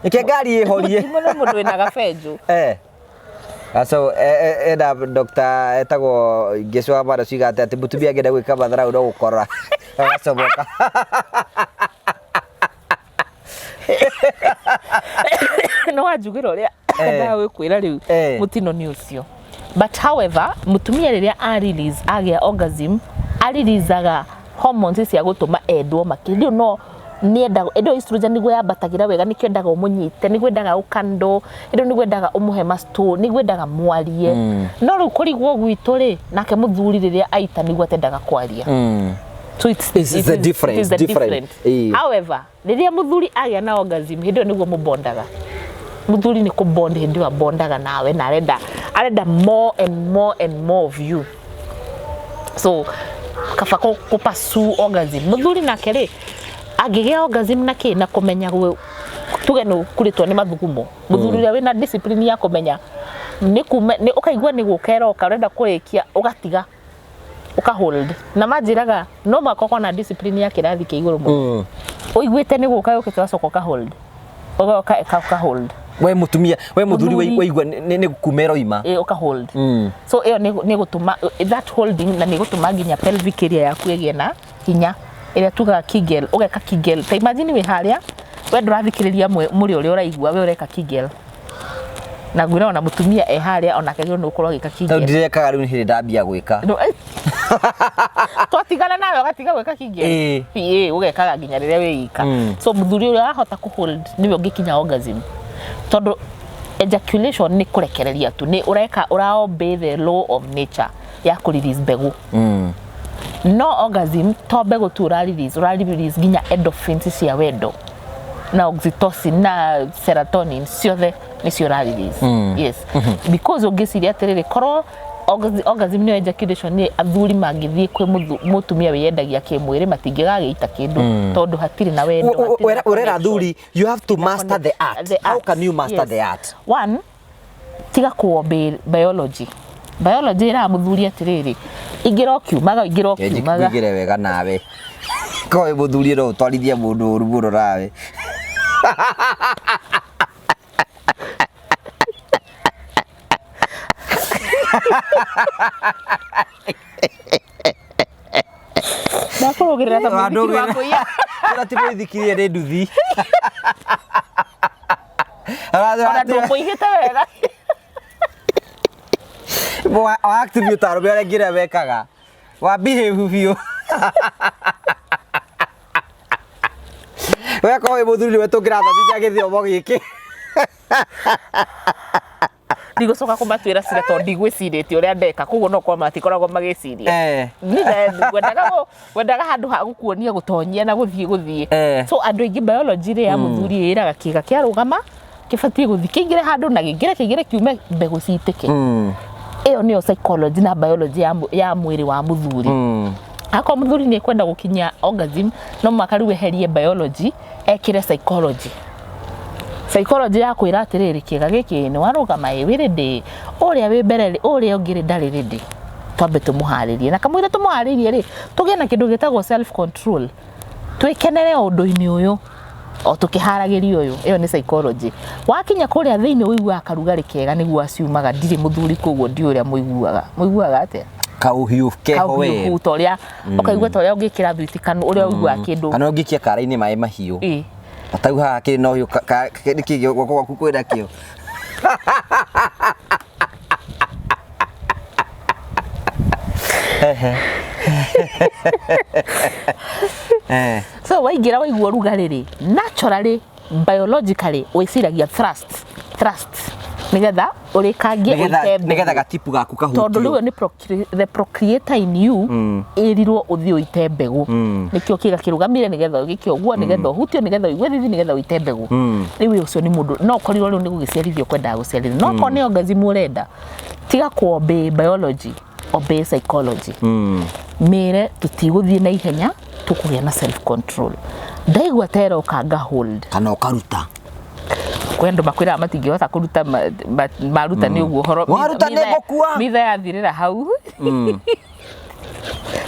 Reke ngari ĩhorie. Mũtino nĩ mũndũ wĩna gabenjũ. Eh. So ena Dr. etagwo Ngecu wa Mara ciuga atĩ mũtumia angĩenda gwĩka matharau no gũkora agacomoka. No wanjugĩra ũrĩa endaga gwĩkwĩra rĩu mũtino nĩ ũcio. But however, mũtumia rĩrĩa a release agĩa orgasm, a releaseaga hormones cia gũtũma endwo makĩria. Rĩu no nĩendaga ĩndĩ estrogen nĩguo yambatagĩra wega nĩkĩo endaga ũmũnyite, nĩguo endaga ũkandũ, ĩndĩ nĩguo endaga ũmũhe masto, nĩguo endaga mwarie. No rĩu kũrigwo gwitũ rĩ, nake mũthuri rĩrĩa aita nĩguo atendaga kwaria. So it's, It's the difference, it is the different. different. Ĩĩ. However, rĩrĩa mũthuri agĩa na orgasm hĩndĩ ĩyo nĩguo mũbondaga. Mũthuri nĩ kũbond hĩndĩ ĩyo abondaga nawe na arenda more and more and more of you. So kaba kũ pursue orgasm. Mũthuri nake rĩ angĩgĩa orgasm na kĩ na kũmenya tuge nĩ ũkurĩtwo nĩ mathugumo. Mũthuri ũrĩa wĩna discipline ya kũmenya nĩ kuma nĩ ũkaigua nĩ gũka ĩroka ũrenda kũrĩkia ũgatiga ũka hold. Na manjĩraga no mũhaka ũkorwo na discipline ya kĩrathi kĩa igũrũ mũno. Ũiguĩte nĩ gũka yũkĩte ũgacoka ũka hold. Ũgoka ũka hold. We mũtumia, we mũthuri Mũthuri. waigua nĩ kuma ĩroima. Ĩ ũka hold. So ĩyo nĩ gũtũma that holding na nĩ gũtũma nginya pelvic area yaku ĩgĩe na hinya ĩrĩa tugaga Kegel, ũgeka Kegel. Ta imagine wĩ harĩa we ndũrathikĩrĩria mũrĩ ũrĩa ũraigua we ũreka Kegel. Na ngwĩra ona mũtumia e harĩa onake agĩrĩirwo nĩ gũkorwo agĩka Tondũ Kegel. ndirekaga rĩu nĩ hĩndĩ ndambia gwĩka. No, twatigana nawe ũgatiga gwĩka Kegel. Ĩĩ. Ĩĩ, ũgekaga nginya rĩrĩa wĩ ika. So mũthuri ũrĩa wahota kũ hold nĩwe ũngĩkinya orgasm. Tondũ ejaculation nĩ kũrekereria tu, nĩ ũreka ũra obey the law of nature ya kũ release mbegũ. No orgasm to mbegũ tu ũra release, ũra release nginya endorphins cia wendo na oxytocin na serotonin ciothe nĩcio ũra release. Yes. Because ũngĩciria atĩrĩrĩ, korwo orgasm nĩyo ejaculation nĩ athuri mangĩthiĩ kwĩ mũtumia wĩyendagia kĩmwĩrĩ matingĩgagĩita kĩndũ tondũ hatirĩ na wendo, hatirĩ na Ũrera connection. athuri, you have to master the art. The How art. can you master Yes. the art? One, tiga kũ obey biology. Biology ĩraga mũthuri atĩrĩrĩ, ingĩra ũkiumaga, ingĩra ũkiumaga. Njikuigĩre wega nawe. Korwo wĩ mũthuri no ũtwarithie mũndũ ũru mũno nawe. Ndakũrũgĩrĩra ta mũithikiri wa kũiya. Ĩra ti mũithikirie nĩ nduthi. Ona ndũkũigĩte wega. Wa act biũ ta arũme arĩa ngĩrĩa mekaga. Wa behave biũ. We korwo wĩ mũthuri nĩwe tũngĩrathomithia gĩthomo gĩkĩ. Ndigũcoka kũmatuĩra cira tondũ ndigwĩcirĩtie ũrĩa ndeka, koguo no korwo matikoragwo magĩciria. Ngwendaga handũ ha gũkuonia gũtonyia na gũthiĩ gũthiĩ. So andũ aingĩ biology rĩ ya mũthuri ĩraga kĩga kĩarũgama kĩbatiĩ gũthiĩ kĩingĩre handũ na kĩingĩre kĩingĩre kiume mbegũ citĩke. Ĩyo nĩyo psychology na biology ya mwĩrĩ wa mũthuri. Akorwo mũthuri nĩ ekwenda gũkinyia orgasm no mũhaka rĩu eherie biology ekĩre psychology. Psychology ya kwĩra atĩrĩrĩ kĩga gĩkĩ nĩ warũgama ĩ wĩ ready, ũrĩa wĩ mbere rĩ, ũrĩa ũngĩ rĩ ndarĩ ready, twambe tũmũharĩrie. Na kamũira tũmũharĩirie rĩ, tũgĩe na kĩndũ gĩtagwo self control, twĩkenere o ũndũ-inĩ ũyũ o tũkĩharagĩria ũyũ. Ĩyo nĩ psychology. Wakinya kũrĩa thĩinĩ ũiguaga karugarĩ kega nĩguo aciumaga. Ndirĩ mũthuri koguo ndiũĩ ũrĩa mũiguaga. Mũiguaga atĩa? Kaũhiũ keho we. Kaũhiũhu ta ũrĩa ũkaigua ta ũrĩa ũngĩkĩra thwiti kana ũrĩa ũiguaga kĩndũ. Kana ũngĩikia kara-inĩ maĩ mahiũ. Ĩĩ. Tau haha kĩrĩ na ũhiũ nĩkĩ guoko gwaku kwĩna kĩo? So waingĩra waigua ũrugarĩ rĩ, naturally biologically wĩciragia thrust, thrust. Nĩgetha ũrĩkangie Nĩgetha ũite mbegũ. nĩgetha gatipu gaku kahutio. Tondũ rĩu nĩ the procreator in you ĩrirwo ũthiĩ ũite mbegũ. Nĩkĩo kĩga kĩrũgamire nĩgetha gĩke ũguo, nĩgetha ũhutio, nĩgetha ũigue thithi, nĩgetha ũite mbegũ. Rĩu ũcio nĩ mũndũ no ũkorirwo rĩu nĩ gũgĩciarithia ũkwendaga gũciarithia, no okorwo nĩ orgasm ũrenda, tiga kũ obey biology, obey psychology. Mĩre tũtigũthiĩ na ihenya, tũkũgĩa na self control. Ndaigua ta ĩroka nga hold. Kana ũkaruta. Kwĩ andũ makwĩraga matingĩhota kũruta, maruta nĩ ũguo ũhoro. Waruta nĩ ngũkua. Mitha yathirĩra hau.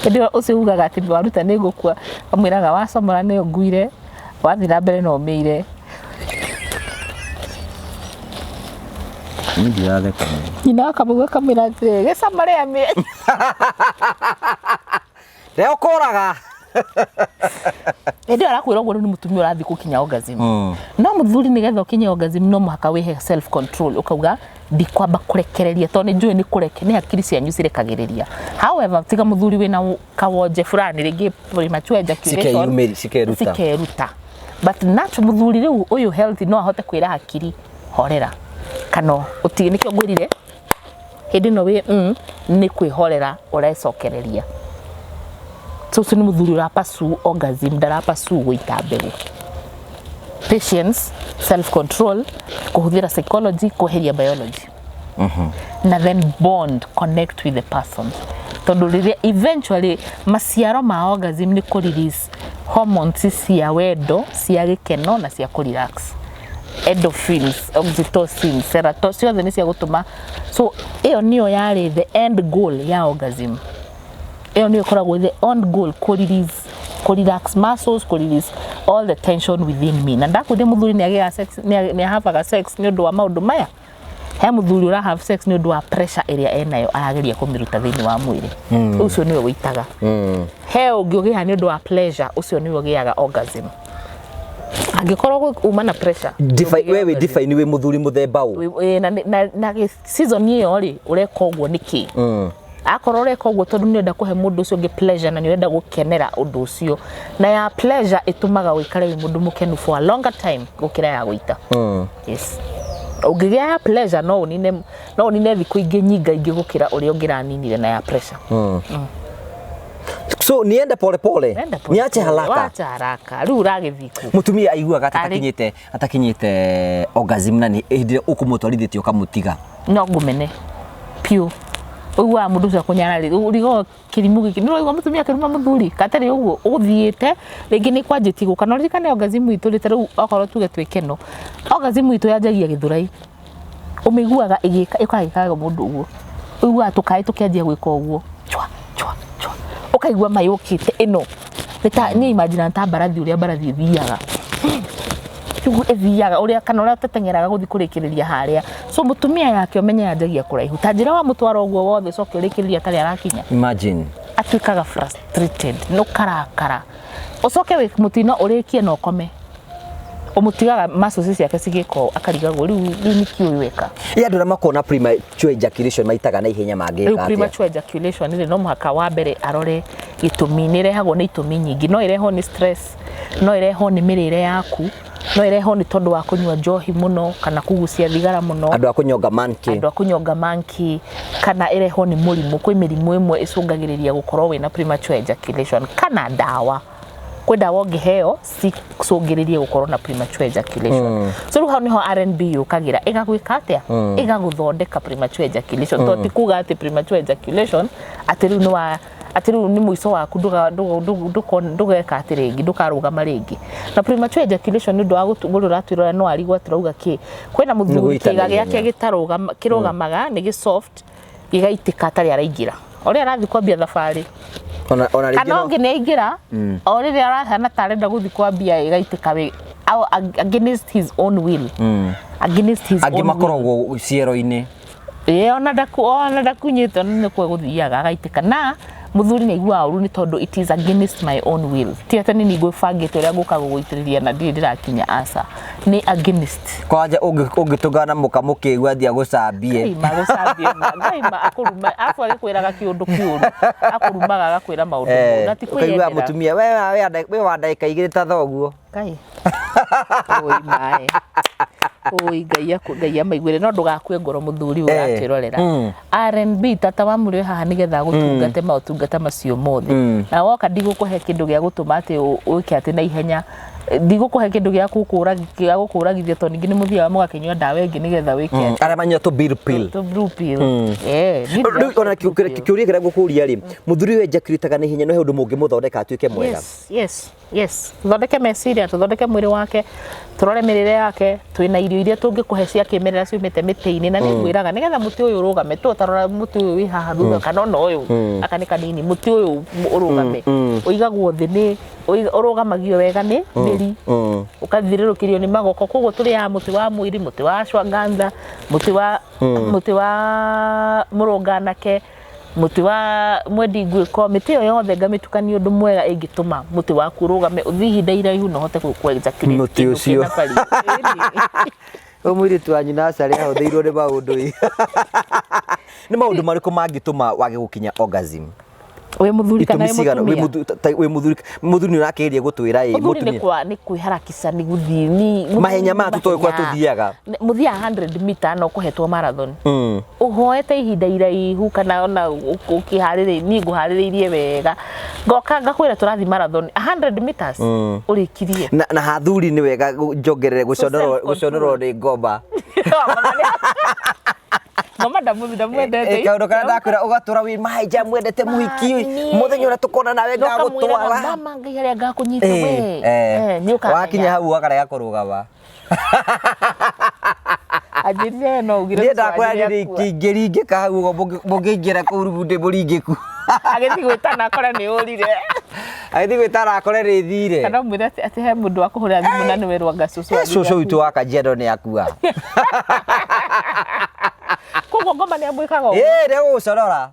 Hĩndĩ ĩyo ũcio ugaga atĩ waruta nĩ ngũkua, amwĩraga wacomora nĩyo nguire, wathiĩ na mbere no ũmĩire. Niĩ ndiratheka. Nyina wa Kamau akamwĩra atĩrĩ, gĩcamore amĩ. Rĩo kũraga. Hĩndĩ ĩyo arakwĩra ũguo, rĩu nĩ mũtumia ũrathiĩ gũkinya orgasm. No mũthuri, nĩgetha ũkinye orgasm, no mũhaka wĩhe self control, ũkauga ndikwamba kũrekereria, tondũ nĩ njũĩ nĩ kũreke, nĩ hakiri cianyu cirekagĩrĩria. However, tiga mũthuri wĩna kawonje fulani, rĩngĩ premature ejaculation. Cikeyumĩri- cikeruta. Cikeruta. But natural mũthuri rĩu ũyũ healthy no ahote kwĩra hakiri horera, kana ũtige. Nĩkĩo ngwĩrire hĩndĩ ĩno wĩ nĩ kwĩhorera ũrecokereria. So ũcio nĩ mũthuri ũrapursue orgasm, ndarapursue gũita mbegũ. Patience, self control, kũhũthĩra psychology, kweheria biology, na then bond, connect with the person, tondũ rĩrĩa eventually maciaro ma orgasm nĩ kũ release hormones cia wendo, cia gĩkeno na cia kũ relax, endorphins, oxytocin, serotonin, ciothe nĩ cia gũtũma. So ĩyo nĩyo yarĩ the end goal ya orgasm. Ĩyo nĩyo ĩkoragwo the end goal, kũ release, kũ relax muscles, kũ release all the tension within me. Na ndakwĩrire mũthuri nĩ agĩaga sex, nĩ ahavaga sex nĩ ũndũ wa maũndũ maya. He mũthuri ũra have sex nĩ ũndũ wa pressure ĩrĩa enayo, arageria kũmĩruta thĩinĩ wa mwĩrĩ. Ũcio nĩwe wĩitaga. He ũngĩ ũgĩaga nĩ ũndũ wa pleasure, ũcio nĩwe ũgĩaga orgasm. Angĩkorwo uma na pressure, Define, we wĩ ndũngĩgĩa. Define wĩ mũthuri mũthemba ũ? Na season ĩyo rĩ, ũreka ũguo nĩkĩ? Akorwo ũreka ũguo tondũ nĩ ũrenda kũhe mũndũ ũcio ũngĩ pleasure, na nĩ ũrenda gũkenera ũndũ ũcio, na ya pleasure ĩtũmaga ũikare wĩ mũndũ mũkenu for a longer time gũkĩra ya gũita. Yes, ũngĩgĩa ya pleasure, no ũnine thikũ ingĩ nyingaingĩ gũkĩra ũrĩa ũngĩraninire na ya pressure. So niende pole pole. Enda pole niache pole. haraka. Wacha haraka, rĩu ũragĩthiĩ kũ? Mutumia aiguaga atĩ Arĩ- atakinyĩte orgasm, na nĩ hĩndĩ ĩrĩa ũkũmũtwarithĩtie ũkamũtiga. No ngũmene piũ. Ũiguaga mũndũ ũcio akũnyararĩ, ũrigoo kĩrimũ gĩkĩ. Nĩ ũraigua mũtumia akĩruma mũthuri katarĩ ũguo ũthiĩte, rĩngĩ nĩ kwanjĩtie gũka. Na ũririkane orgasm itũ rĩ, ta rĩu okorwo tuge twĩ keno, orgasm itũ yanjagia gĩthũrai. Ũmĩiguaga ĩgĩka, ĩkagĩkaga mũndũ ũguo, ũiguaga tũkaĩ tũkĩanjia gwĩka ũguo, chwa chwa chwa, ũkaigua mayũkĩte. Ĩno nĩ ta niĩ imagine ta mbarathi, ũrĩa mbarathi ĩthiaga ũguo ĩthiaga, ũrĩa kana ũrĩa ũteteng'eraga gũthiĩ kũrĩkĩrĩria harĩa. So mũtumia yake ũmenye yanjagia kũraihu, ta njĩra wa mũtwaro ũguo wothe, ũcoke ũrĩkĩrĩria atarĩ arakinya. Imagine. Atuĩkaga frustrated, nĩ ũkarakara, ũcoke wĩ mũtino ũrĩkie na ũkome, ũmũtigaga muscles ciake cigĩka ũũ, akarigagwo rĩu nĩkĩ ũyũ weka. Ĩ andũ arĩa makoragwo na premature ejaculation maitaga na ihenya Rĩu mangĩka atĩa? Premature ejaculation rĩ, no mũhaka wa mbere arore gĩtũmi. Nĩ ĩrehagwo nĩ itũmi nyingĩ. No ĩrehwo nĩ stress, no ĩrehwo nĩ mĩrĩre yaku, no ĩrehwo nĩ tondũ wa kũnyua njohi mũno kana kũgucia thigara mũno. Andũ a kũnyonga monkey. Andũ a kũnyonga monkey, kana ĩrehwo nĩ mũrimũ. Kwĩ mĩrimũ ĩmwe ĩcũngagĩrĩria gũkorwo wĩna premature ejaculation, kana ndawa. Kwĩ ndawa ũngĩheo cicũngĩrĩrie gũkorwo na premature ejaculation. So rĩu hau nĩho R&B yũkagĩra, ĩgagwĩka atĩa? Ĩgagũthondeka premature ejaculation, tondũ ti kuga atĩ premature ejaculation atĩ rĩu nĩ wa atĩ rĩu nĩ mũico waku, ndũgeka atĩ rĩngĩ, ndũkarũgama rĩngĩ. Na premature ejaculation, nĩ ũndũ wa mũndũ ũratwĩrora no arigwo atĩrauga kĩ. Kwĩna mũthuri gũita kĩga na gĩake ihenya. gĩtarũgama, kĩrũgamaga nĩ gĩ soft, gĩgaitĩka atarĩ araingĩra, o rĩrĩa arathiĩ kwambia thabarĩ. Ona rĩngĩ Kana no ũngĩ nĩ aingĩra, o rĩrĩa arahana ta arenda gũthiĩ kwambia, ĩgaitĩka wĩ against his own will, against his angĩ own will. Makoragwo ciero-inĩ. Ĩĩ, ona ndakunyĩte, ona nĩ kwa gũthiaga agaitĩka, na mũthuri nĩ aiguaga ũru, nĩ tondũ it is against my own will. Ti atĩ nĩ niĩ ngwĩbangĩte ũrĩa ngũka gũgũitĩrĩria na ndirĩ ndĩrakinya, aca, nĩ against. Kwanja ũngĩtũngana mũka mũkĩigua athiĩ agũcambie. Ngai ma gũcambie ma Ngai ma akũruma, arabu agĩkwĩraga kĩũndũ kĩũru, akũrumaga, agakwĩra maũndũ moru, na ti Ũkaigua kwĩyendera. Mũtumia we wa ndagĩka igĩrĩ ta thoguo. Ngai oi mae. Oi Ngai aku Ngai amaiguĩre, no ndũgakue ngoro mũthuri Eh, ũratwĩrorera. R&B tata wa mũrĩ haha nĩgetha agũtungate maũtungata macio mothe. Na woka ndigũkũhe kĩndũ gĩa gũtũma atĩ ũke atĩ na ihenya, ndigũkũhe kĩndũ gĩa gũkũra gĩa gũkũragithia, tondũ ningĩ nĩ mũthiaga mũgakĩnyua ndawa ĩngĩ nĩgetha wĩke atĩ Arĩa manyua tũ bill pill. Tũ blue pill. Eh, niĩ Rĩu ndĩra- ona blue pill. kĩũria kĩrĩa ngũkũria rĩ, mũthuri ũyũ ejaculataga na ihenya, no he ũndũ mũngĩmũthondeka atuĩke mwega? Yes, tũthondeke meciria, tũthondeke mwĩrĩ wake, tũrore mĩrĩre yake. Twĩna irio iria tũngĩkũhe cia kĩmerera ciumĩte mĩtĩ-inĩ, na nĩ ngwĩraga nĩgetha mũtĩ ũyũ ũrũgame, tũ tarora mũtĩ ũyũ wĩ haha thutha kana ona ũyũ aka nĩ kanini, mũtĩ ũyũ ũrũgame ũigagwo thĩ nĩ ũrũgamagio wega nĩ mĩri, ũkathirĩrũkĩrio nĩ magoko. Koguo tũrĩaga mũtĩ wa mwĩrĩ, mũtĩ wa ashwagandha, mũtĩ wa mũrũnganake, mũtĩ wa mwendi ngwĩko. Mĩtĩ ĩyo yothe ngamĩtukania ũndũ mwega ĩngĩtũma mũtĩ waku ũrũgame, ũthiĩ ihinda iraihu na ũhote kwenja. Mũtĩ ũcio. Ũyũ mũirĩtu wanyu nacarĩ ahũthĩirwo nĩ maũndũ ĩ. Nĩ maũndũ marĩkũ mangĩtũma wage gũkinya orgasm? Wĩ mũthuri kana Itũmi wĩ cigana? Wĩ mũtumia? Wĩ mũthuri, mũthuri nĩ ũrakĩgeria gũtwĩra ĩ. Mũthuri nĩ Mũtumia. kwa nĩ kwĩharakisha, nĩ gũthiĩ nĩ mũthuri. Mahenya maya tũtoĩ kũrĩa Mahenya. tũthiaga. Mũthiaga 100 mita na ũkũhetwo marathon, ũhoete ihinda iraihu kana ona ũkĩharĩrĩ, niĩ ngũharĩrĩirie wega, ngoka ngakwĩra tũrathiĩ marathon 100 meters, ũrĩkirie. Na hathuri nĩ wega njongerere gũconorwo Self-control. gũconorwo nĩ ngomba. Ngoma ndamwendete. Eh, kaũndũ karĩa ndakwĩra ũgatũra wĩ mahaija mwendete mũhiki. Niĩ. Mũthenya ũrĩa tũkona nawe ngagũtwara. Mama Ngai harĩa ngakũnyita Eh, we. eh. Nĩ ũkamenya. Wakinya hau ũkarega kũrũgama. Anjĩrire we no ugire Niĩ cũcũ ndakwĩra wanyu nĩ nĩakua. ingĩringĩka hau ũguo, mũngĩingĩra kũu rĩu ndĩ mũringĩku. Agĩthiĩ gwĩtana akore nĩ ũrire. Agĩthiĩ gwĩtara akore rĩthire. Kana ũmwĩre atĩ he mũndũ wa kũhũrĩra thimũ na nĩwe rwanga cũcũ wanyu. Cũcũ witũ wa Kajiado nĩ akua. Koguo ngoma nĩ amwĩkaga ũguo. Ĩĩ, nĩ gũgũcorora.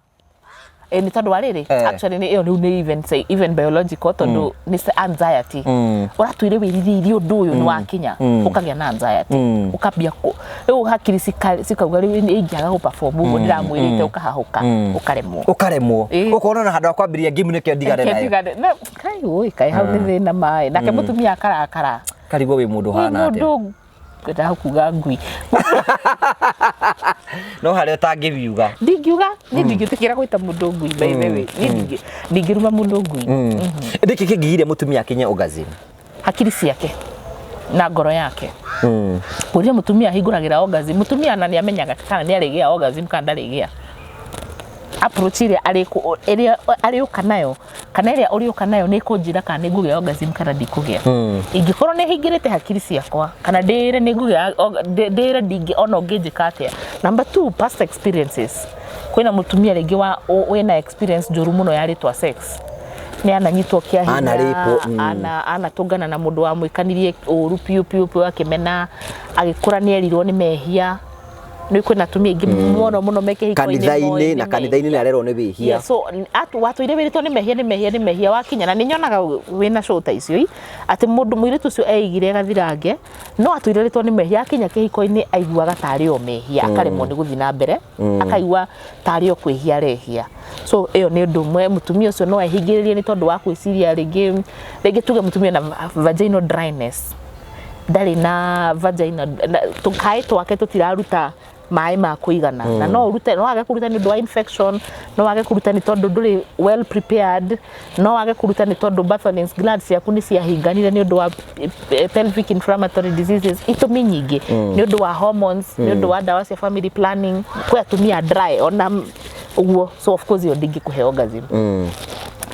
Eh, nĩ tondũ wa rĩrĩ, Eh. actually nĩ ĩyo rĩu nĩ even say even biological, tondũ nĩ anxiety. Ũratwĩre wĩrirĩirie ũndũ ũyũ, nĩ wakinya ũkagĩa na anxiety, ũkambia rĩu hakiri cikauga rĩu ingĩaga gũ perform ũguo ndĩramwĩrĩte, ũkahahũka, ũkaremwo. Ũkaremwo. Ĩĩ. Ũkona ona handũ ha kwambĩrĩria game nĩkĩo ndigane nayo. Ndigane. Kai ũĩ kai hau nĩ thĩna maĩ nake mũtumia akarakara. Karigwo wĩ mũndũ Wĩ ũhana atĩa? Mũndũ ngwendaga kuga ngui. No harĩa ũtangĩbiuga. Ndingiuga, niĩ ndingĩtĩkĩra gwĩta mũndũ ngui. By the way, niĩ ndingĩruma mũndũ ngui. Nĩkĩ kĩngĩgiria mũtumia akinye orgasm? Hakiri ciake na ngoro yake. Kũria mũtumia ahingũragĩra orgasm, mũtumia na nĩ amenyaga kana nĩ arĩgĩa orgasm kana ndarĩgĩa. Approach ĩrĩa ĩrĩa arĩũka nayo kana ĩrĩa ũrĩũka nayo nĩ ĩkũnjĩra kana nĩ ngũgĩa orgasm kana ndikũgĩa. Ingĩkorwo nĩ hingĩrĩte hakiri ciakwa kana ndĩĩre nĩ ngũgĩa ndĩĩre ndingĩ ona ũngĩnjĩka atĩa. Number two, past experiences. Kwĩna mũtumia rĩngĩ wa wĩna experience njũru mũno ya rĩtwa sex, nĩ ananyitwo kĩa hinya, Anarĩpwo. ana anatũngana na mũndũ wamwĩkanirie ũru piũ piũ piũ, akĩmena, agĩkũra nĩ erirwo nĩ mehia. Nĩ kwĩna atumia aingĩ mũno mũno me kĩhiko-inĩ Kanitha-inĩ moĩ na nĩ kanitha-inĩ nĩ arerwo nĩ wĩhia. Yeah, so watũire wĩrĩtwo nĩ mehia, nĩ mehia, nĩ mehia, wakinya na nĩ nyonaga wĩna show ta icio atĩ mũndũ mũirĩtu ũcio eigire gathirange, no atũire rĩtwo nĩ mehia, akinya kĩhiko-inĩ aiguaga tarĩ o mehia, akaremwo nĩ gũthiĩ na mbere, akaigua tarĩ o kwĩhia arehia. So ĩyo nĩ ũndũ ũmwe. Mũtumia ũcio no ehingĩrĩrie nĩ tondũ wa gwĩciria rĩngĩ rĩngĩ tuge mũtumia na vaginal dryness, ndarĩ na vagina tũkaĩ twake tũtiraruta maĩ ma kũigana, na no ũrute, no wage kũruta nĩ ũndũ wa infection, no wage kũruta nĩ tondũ ndũrĩ well prepared, no wage kũruta nĩ tondũ Bartholin's glands ciaku nĩ ciahinganire nĩ ũndũ wa pelvic inflammatory diseases, itũmi nyingĩ, nĩ ũndũ wa hormones, nĩ ũndũ wa ndawa cia family planning. Kwĩ atumia dry ona ũguo, so of course ĩyo ndingĩkũhe orgasm.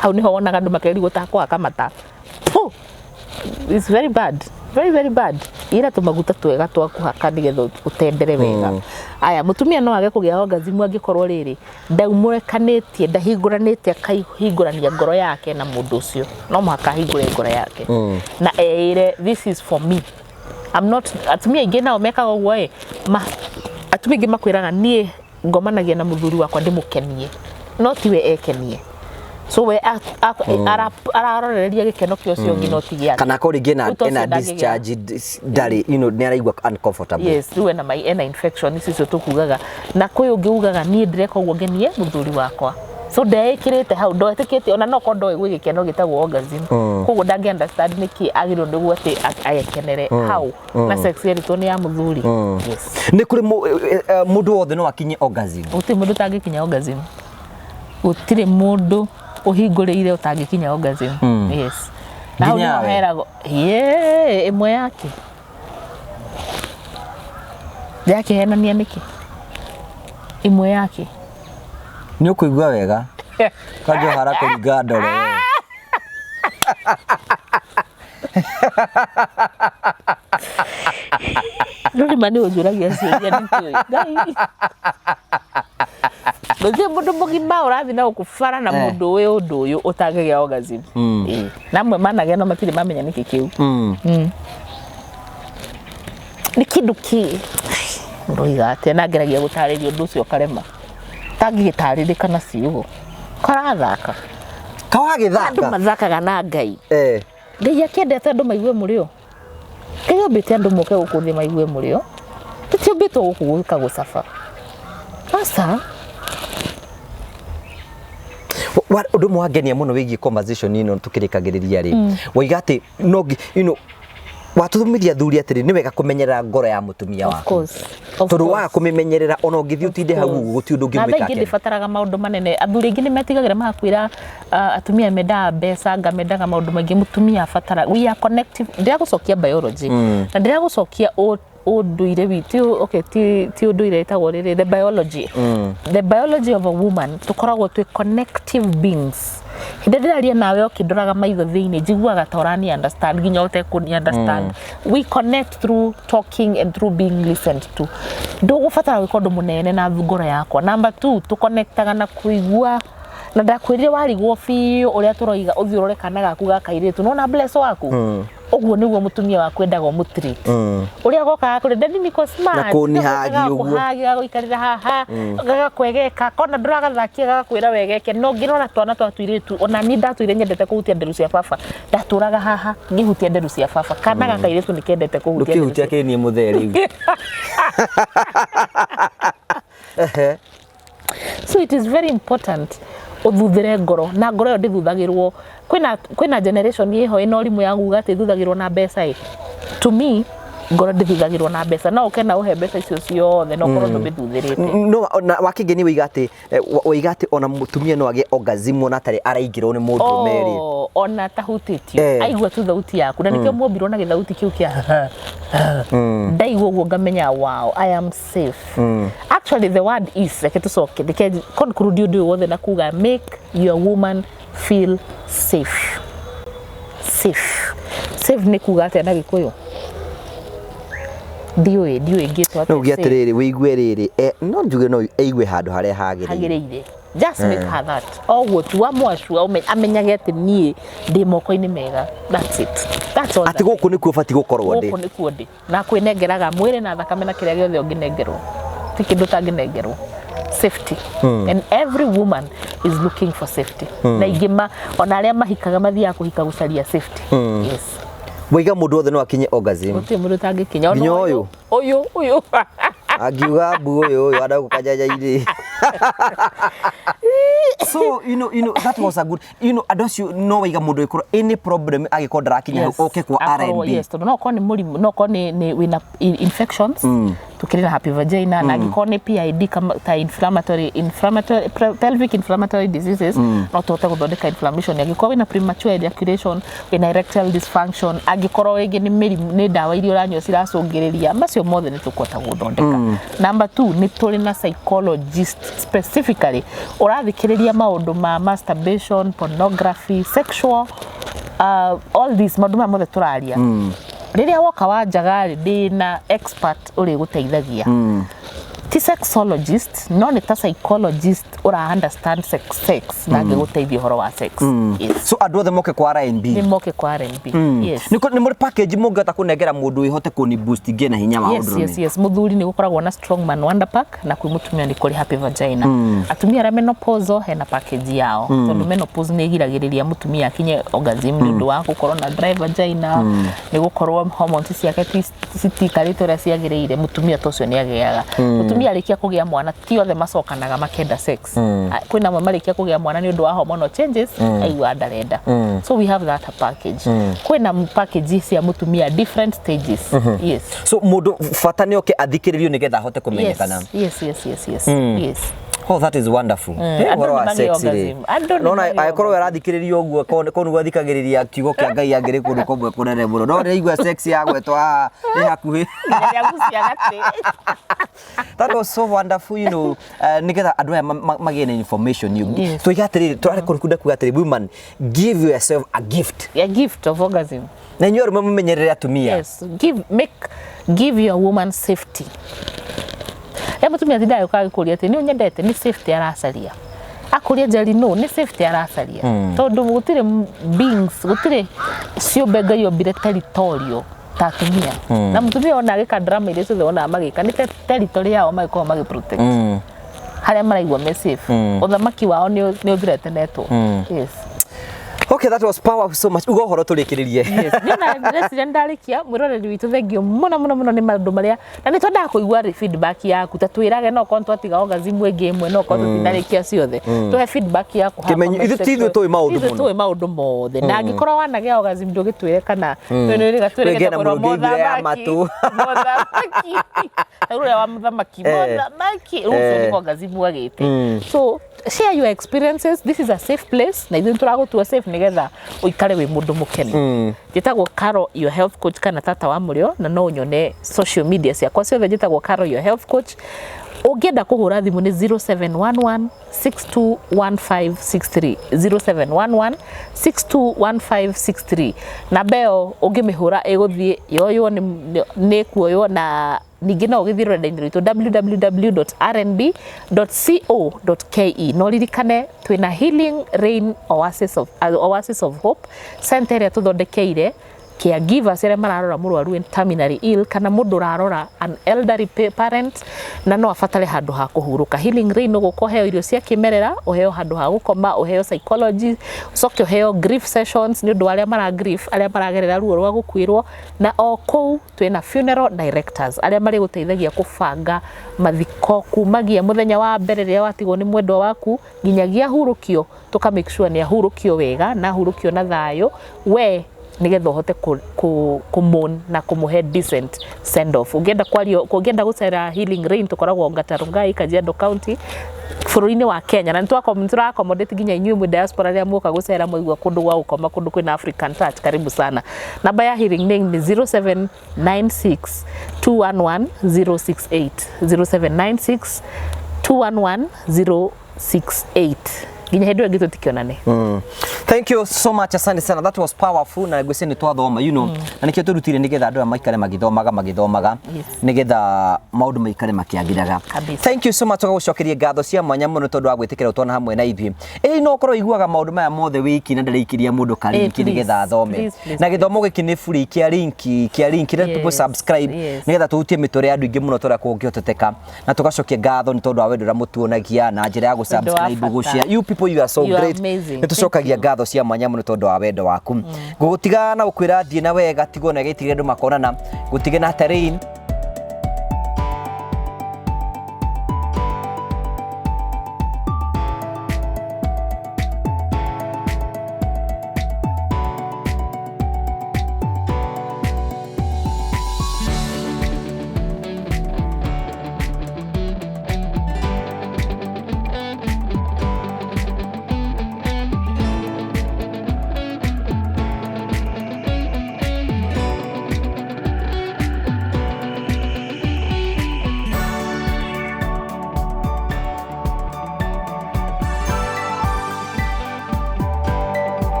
Hau nĩho wonaga andũ makerigwo ta kũhaka mata. Puh! It's very bad, very very bad. Ira tũmaguta twega twa kũhaka nĩgetha ũtendere wega. Aya, mũtumia no age kũgĩa orgasm angĩkorwo rĩrĩ ndaumũrekanĩtie, ndahingũranĩte, akahingũrania ngoro yake na mũndũ ũcio. No mũhaka ahingũre ngoro yake na eĩre, "This is for me." I'm not. Atumia aingĩ nao mekaga ũguo ĩ ma, atumia aingĩ makwĩraga, "Niĩ ngomanagia na mũthuri wakwa ndĩmũkenie," no tiwe ekenie. So we ararorereria gĩkeno kĩa ũcio ũngĩ no ti gĩake. Kana akorwo rĩngĩ ena Rĩu to ũcio ena ndangĩgĩa. discharge ndarĩ, nĩ araigua uncomfortable. Yes, rĩu ena mai ena infection icio tũkugaga, na kwĩ ũngĩ ugaga, "Niĩ ndĩreka ũguo ngenie mũthuri wakwa." So ndeĩkĩrĩte hau, ndetĩkĩtie ona no korwo ndoĩ gwĩ gĩkeno gĩtagwo orgasm. Koguo ndangĩ understand nĩkĩ agĩrĩirwo nĩguo atĩ agekenere hau na sex yeritwo nĩ ya mũthuri. Yes. Nĩ kũrĩ mũndũ wothe no akinye orgasm? Gũtirĩ mũndũ ũtangĩkinya orgasm. Gũtirĩ mũndũ ũhingũrĩire ũtangĩkinya orgasm. Yes. Na hau Nginya nĩho we? heragwo ĩĩ ĩmwe yake ndĩrakĩhenania nĩkĩ ĩmwe yake. Nĩ ũkũigua wega kwanja ũhara kũringa ndore we. Rĩu nĩ ũnjũragia ciũria nditũĩ. Ngai. Gũtirĩ mũndũ mũgima ũrathiĩ na gũkũ bara na mũndũ ũĩ ũndũ ũyũ ũtangĩgĩa orgasm. Ĩĩ. Na amwe managĩa no matirĩ mamenya nĩkĩ kĩu. Nĩ kĩndũ kĩ ndoiga atĩa na ngeragia gũtarĩria ũndũ ũcio ũkarema. Tangĩgĩtarĩrĩka na ciugo. Karathaka. Kawagĩthaka. Andũ mathakaga na Ngai. Ngai akĩendete andũ maigue mũrĩo. Ngai ombĩte andũ moke gũkũ thĩ maigue mũrĩo. Tũtiũmbĩtwo gũkũ gwĩka gũcaba. Aca. Ũndũ ũmwe wangenia mũno wĩgiĩ conversation ĩno tũkĩrĩkagĩrĩria rĩ, waiga atĩ no watũthomithia athuri atĩrĩ, nĩ wega kũmenyerera ngoro ya mũtumia Of waku. course. Of Tondũ course. waga kũmĩmenyerera, ona ũngĩthiĩ ũtinde hau ũguo gũtirĩ ũndũ Na ũngĩmwĩka thaa ingĩ akene. ndĩbataraga maũndũ manene. Athuri aingĩ nĩ metigagĩra magakwĩra atumia mendaga mbeca, anga mendaga maũndũ maingĩ. Mũtumia abatara, we are connective. Ndĩragũcokia biology na ndĩragũcokia ũndũire witũ. Okay, ti ũndũire, ĩtagwo rĩrĩ the biology, the biology of a woman. Tũkoragwo twĩ connective beings. Hĩndĩ ndĩraria nawe ũkĩndoraga maitho thĩinĩ, njiguaga ta ũrani understand nginya ũtekũni understand. We connect through talking and through being listened to. Ndũgũbatara gwĩka ũndũ mũnene na ngoro yakwa. Number two, tũconnectaga na kũigua, na ndakwĩrire warigwo biũ ũrĩa tũroiga, ũthiĩ ũrore kana gaku ga kairĩtu, nona bless waku. Ũguo nĩguo mũtumia waku endaga ũmũtreat, ũrĩa gokaga kũrĩ daddy niko smart. Na kũnihagi ũguo. Kũhagi, gagũikarĩra haha, gagakwegeka, kona ndũragathakia gagakwĩra wegeke. No ngĩrora twana twa tũirĩtu, ona niĩ ndatũire nyendete kũhutia nderu cia baba, ndatũraga haha ngĩhutia nderu cia baba. Kana ga kairĩtu nĩ kendete kũhutia nderu. Ndũkĩhutia kĩrĩ niĩ mũthee rĩu. So it is very important ũthuthĩre ngoro, na ngoro ĩyo ndĩthuthagĩrwo. Kwĩna generation ĩho ĩna ũrimũ ya kuga atĩ ĩthuthagĩrwo na mbeca. Ĩ, to me ngoro ndĩthuthagĩrwo na mbeca. No ũke na ũhe mbeca icio ciothe no ũkorwo ndũmĩthuthĩrĩte. No na wakĩngeni waiga atĩ waiga atĩ ona mũtumia no agĩe orgasm ona atarĩ araingĩrwo nĩ mũndũrũme rĩ. Oh, ona tahutĩtio, aigua tu thauti yaku, na nĩkĩo mwombirwo na gĩthauti kĩu kĩa ndaigua ũguo ngamenya, wow, I am safe. Actually, the word is, reke tũcoke, reke conclude ũndũ ũyũ wothe na kuga, make your woman feel safe. Safe, safe nĩ kuga atĩa na Gĩkũyũ? Ndiũĩ ngĩtwo No uge atĩa safe. Atĩrĩrĩ, wĩigue rĩrĩ, no njuge no eigue handũ harĩa hagĩrĩire. Hagĩrĩire. Just make her that oguo tu wamwacua amenyage atĩ niĩ ndĩ moko-inĩ mega. That's it, that's all. Atĩ gũkũ nĩkuo batiĩ gũkorwo ndĩ. Gũkũ nĩkuo ndĩ na kwĩnengeraga mwĩrĩ na thakame na kĩrĩa gĩothe ũngĩnengerwo, ti kĩndũ ũtangĩnengerwo. Safety, and every woman is looking for safety, na ingĩ ma ona arĩa mahikaga mathiaga kũhika gũcaria safety. Yes. Waiga mũndũ wothe no akinye orgasm? Gũtirĩ mũndũ ũtangĩkinya. Ona Nginya ũyũ? Ũyũ. Angiuga mbu ũyũ andagũ kajanja-inĩ. So that was a good, andũ acio no waiga mũndũ ĩkorwo any problem angĩkorwo ndarakinya hau, oke kwa Akorwo- R&B. Yes, tondũ no okorwo nĩ mũrimũ, no okorwo nĩ wĩna infections, tukĩrĩ na happy vagina, na angĩkorwo nĩ PID kama ta inflammatory pelvic inflammatory diseases, no tũhote gũthondeka inflammation. Angĩkorwo wĩna premature ejaculation, wĩna erectile dysfunction, angĩkorwo rĩngĩ nĩ mĩrimũ, nĩ ndawa iria ũranyua ciracũngĩrĩria, macio mothe nĩ tũkũhota gũthondeka. Number two, nĩ tũrĩ na psychologist specifically ũrathikĩrĩria maũndũ ma masturbation, pornography, sexual, all these maũndũ maya mothe tũraria. Rĩrĩa woka wanjaga rĩ, ndĩna expert ũrĩgũteithagia, ti sexologist, no nĩ ta psychologist ũra understand sex na angĩgũteithia ũhoro wa sex. Yes. So andũ othe moke kwa R&B? Nĩ moke kwa R&B, yes. Nĩ mũrĩ package mũngĩhota kũnengera mũndũ ĩhote kũni boost ngĩe na hinya wa ũndũrũme? Yes, mũthuri nĩ gũkoragwo na strong man wonder pack, na kwĩ mũtumia nĩ kũrĩ happy vagina. Atumia arĩa menopausal hena package yao, tondũ menopause nĩ ĩgiragĩrĩria mũtumia akinye orgasm nĩ ũndũ wa gũkorwo na dry vagina, nĩ gũkorwo hormones ciake citikarĩte ũrĩa ciagĩrĩire. Mũtumia ta ũcio nĩ agĩaga mũtumia. Mũtumia arĩkia kũgĩa mwana, ti othe macokanaga makenda sex. Kwĩna amwe marĩkia kũgĩa mwana nĩ ũndũ wa hormonal changes, aigua ndarenda. So we have that package. Kwĩna package cia mũtumia different stages. Yes. So mũndũ bata nĩ oke athikĩrĩrio nĩgetha ahote kũmenyekana. Yes. Oh, that is wonderful. Hey, Andũ ũhoro nĩ wa magĩe sex rĩ. orgasm. Andũ nĩ Nona magĩe angĩkorwo we arathikĩrĩria ũguo korwo nĩguo athikagĩrĩria kiugo kĩa Ngai angĩrĩ kũndũ kũmwe kũnene mũno. No ndĩraigua sex yagwetwo haha nĩ hakuhĩ. Nginya nĩagucia gatĩ. That was so wonderful, you know, nĩgetha andũ aya magĩe na information. You. Yes. Tuiga atĩrĩrĩ, tũrarĩ kũndũ kuga atĩrĩ, woman, give yourself a gift. A gift of orgasm. Na inyuĩ arũme mũmenyerere atumia. Yes, give your woman safety. Ya mũtumia atindaga agĩũka agĩkũria atĩ nĩ ũnyendete, nĩ safety aracaria. Akũria Njeri no, nĩ safety aracaria. Tondũ gũtirĩ beings, gũtirĩ ciũmbe Ngai ombire territorial ta atumia. Na mũtumia ona agĩka drama iria ciothe wonaga magĩka, nĩ territory yao magĩkoragwo magĩ protect. Harĩa maraigua me safe. Ũthamaki wao nĩ ũthreatenetwo. Yes. Okay, that was powerful so much. Uga ũhoro tũrĩkĩrĩrie. Yes. Niĩ ona ndĩreciria nĩndarĩkia, mwĩroreri witũ thengio mũno mũno mũno nĩ maũndũ marĩa, na nĩ twendaga kũigua feedback yaku, ta twĩrage no korwo twatiga orgasm ĩngĩ ĩmwe, no korwo tũtinarĩkia ciothe. Tũhe feedback yaku haha Kĩmenyi- comment ithuĩ ti ithuĩ section. tũĩ maũndũ Ithuĩ mũno. tũĩ maũndũ mothe. Na angĩkorwo wanagĩa orgasm ndũgĩtwĩre kana twĩrĩga twĩrĩge Kwĩngĩ na ta kwĩrwo mũndũ ũngĩ ya mũthamaki. matũ. Mũthamaki. Ta ũrĩa wa mũthamaki. Mũthamaki. Rĩu ũcio nĩ orgasm agĩte. So share your experiences. This is a safe place. Na ithuĩ nĩtũragũtua safe nĩgetha ũikare wĩ mũndũ mũkenu. Njĩtagwo Caro your health coach kana tata wa mũrĩo, na no ũnyone social media ciakwa ciothe njĩtagwo Caro your health coach. Ũngĩenda kũhũra thimũ nĩ 0711 621563, 0711 621563. Namba ĩyo ũngĩmĩhũra ĩgũthiĩ yoywo, nĩ kuoywo, na ningĩ no ũgĩthiĩ rũrenda-inĩ rwitũ www.rnb.co.ke. No ririkane twĩna Healing Rain Oasis of Hope center ĩrĩa tũthondekeire caregivers arĩa mararora mũrwaru wĩ terminally ill kana mũndũ ũrarora an elderly parent na no abatare handũ ha kũhurũka. Healing Rain ũgũka ũheo irio cia kĩmerera, ũheo handũ ha gũkoma, ũheo psychology, ũcoke ũheo grief sessions nĩ ũndũ wa arĩa mara grief, arĩa maragerera ruo rwa gũkuĩrwo, na o kũu twĩna funeral directors arĩa marĩgũteithagia kũbanga mathiko kumagia mũthenya wa mbere rĩrĩa watigwo nĩ mwendwa waku nginyagia ahurũkio, tũka make sure nĩ ahurũkio wega na ahurũkio na thayũ we, nigetha ũhote kũmon na kũmũhe decent send off. Ũngĩenda kwario, ũngĩenda gũcera Healing Rain, tũkoragwo Ngatarũngai, Kajiado County, bũrũri-inĩ wa Kenya, na nĩ accommodate nginya inyuĩ mwĩ diaspora rĩrĩa muoka gũcera mwaigua kũndũ gwa gũkoma, kũndũ kwĩna African touch, karibu sana. Namba ya Healing Rain nĩ 0796 211 068, 0796 211 068. Nginya hĩndĩ ĩyo ĩngĩ tũtikionane. Thank you so much, asante sana. That was powerful na ngwĩciria nĩ twathoma, you know. Na nĩkĩo tũrutire nĩgetha andũ aya maikare magĩthomaga magĩthomaga nĩgetha maũndũ maikare makĩagĩraga. Kabisa. Thank you so much, tũgagũcokeria ngatho cia mwanya mũno tondũ wa gwĩtĩkĩra ũtwana hamwe na ithuĩ. Ĩĩ no ũkorwo ũiguaga maũndũ maya mothe wiki na ndarĩikĩria mũndũ ka link Please, nĩgetha athome. please, please, Na gĩthomo gĩkĩ nĩ free, kĩa link, kĩa link, let people subscribe nĩgetha tũhutie mĩtũrĩre ya andũ aingĩ mũno tũrĩa kũngĩhoteteka, na tũgacokia ngatho nĩ tondũ wa wendo ũrĩa mũtuonagia na njĩra ya Wendo wa gũ-subscribe, bata. gũ-share. You people, you are so You are great. amazing. Nĩ tũcokagia Thank you. ngatho cia mwanya mũno tondũ wa wendo waku. Ngũgũtiga na gũkwĩra thiĩ na wega, tigwo na gĩtigire andũ makonana, gũtige na terrain.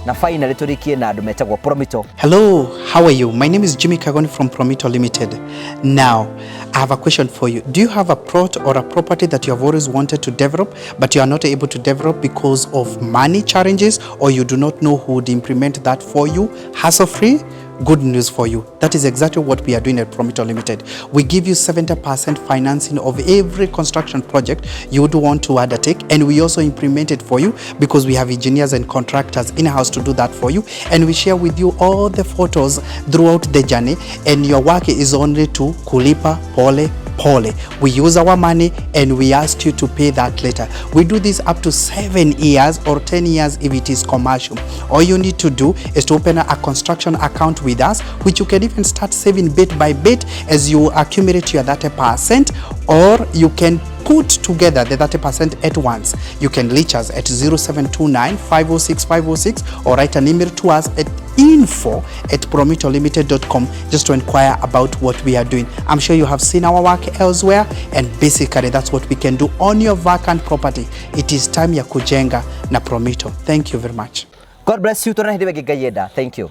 Na finally tũrĩkie na andũ metagwo Promito. Hello, how are you? My name is Jimmy Kagoni from Promito Limited. Now, I have a question for you. Do you have a plot or a property that you have always wanted to develop, but you are not able to develop because of money challenges, or you do not know who would implement that for you hassle-free? Good news for you. That is exactly what we are doing at Promito Limited. We give you 70% financing of every construction project you would want to undertake, and we also implement it for you because we have engineers and contractors in-house to do that for you, and we share with you all the photos throughout the journey, and your work is only to kulipa pole pole. We use our money and we ask you to pay that later. We do this up to 7 years or 10 years if it is commercial. All you need to do is to open a construction account with us, which you can even start saving bit by bit as you accumulate your 30%, or you can put together the 30% at once. You can reach us at 0729 506 506 or write an email to us at info@promitolimited.com just to inquire about what we are doing. I'm sure you have seen our work elsewhere, and basically that's what we can do on your vacant property. It is time ya kujenga na Promito. Thank you very much. God bless you. Tuonane hĩndĩ ĩngĩ Ngai enda. Thank you.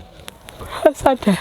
Asante.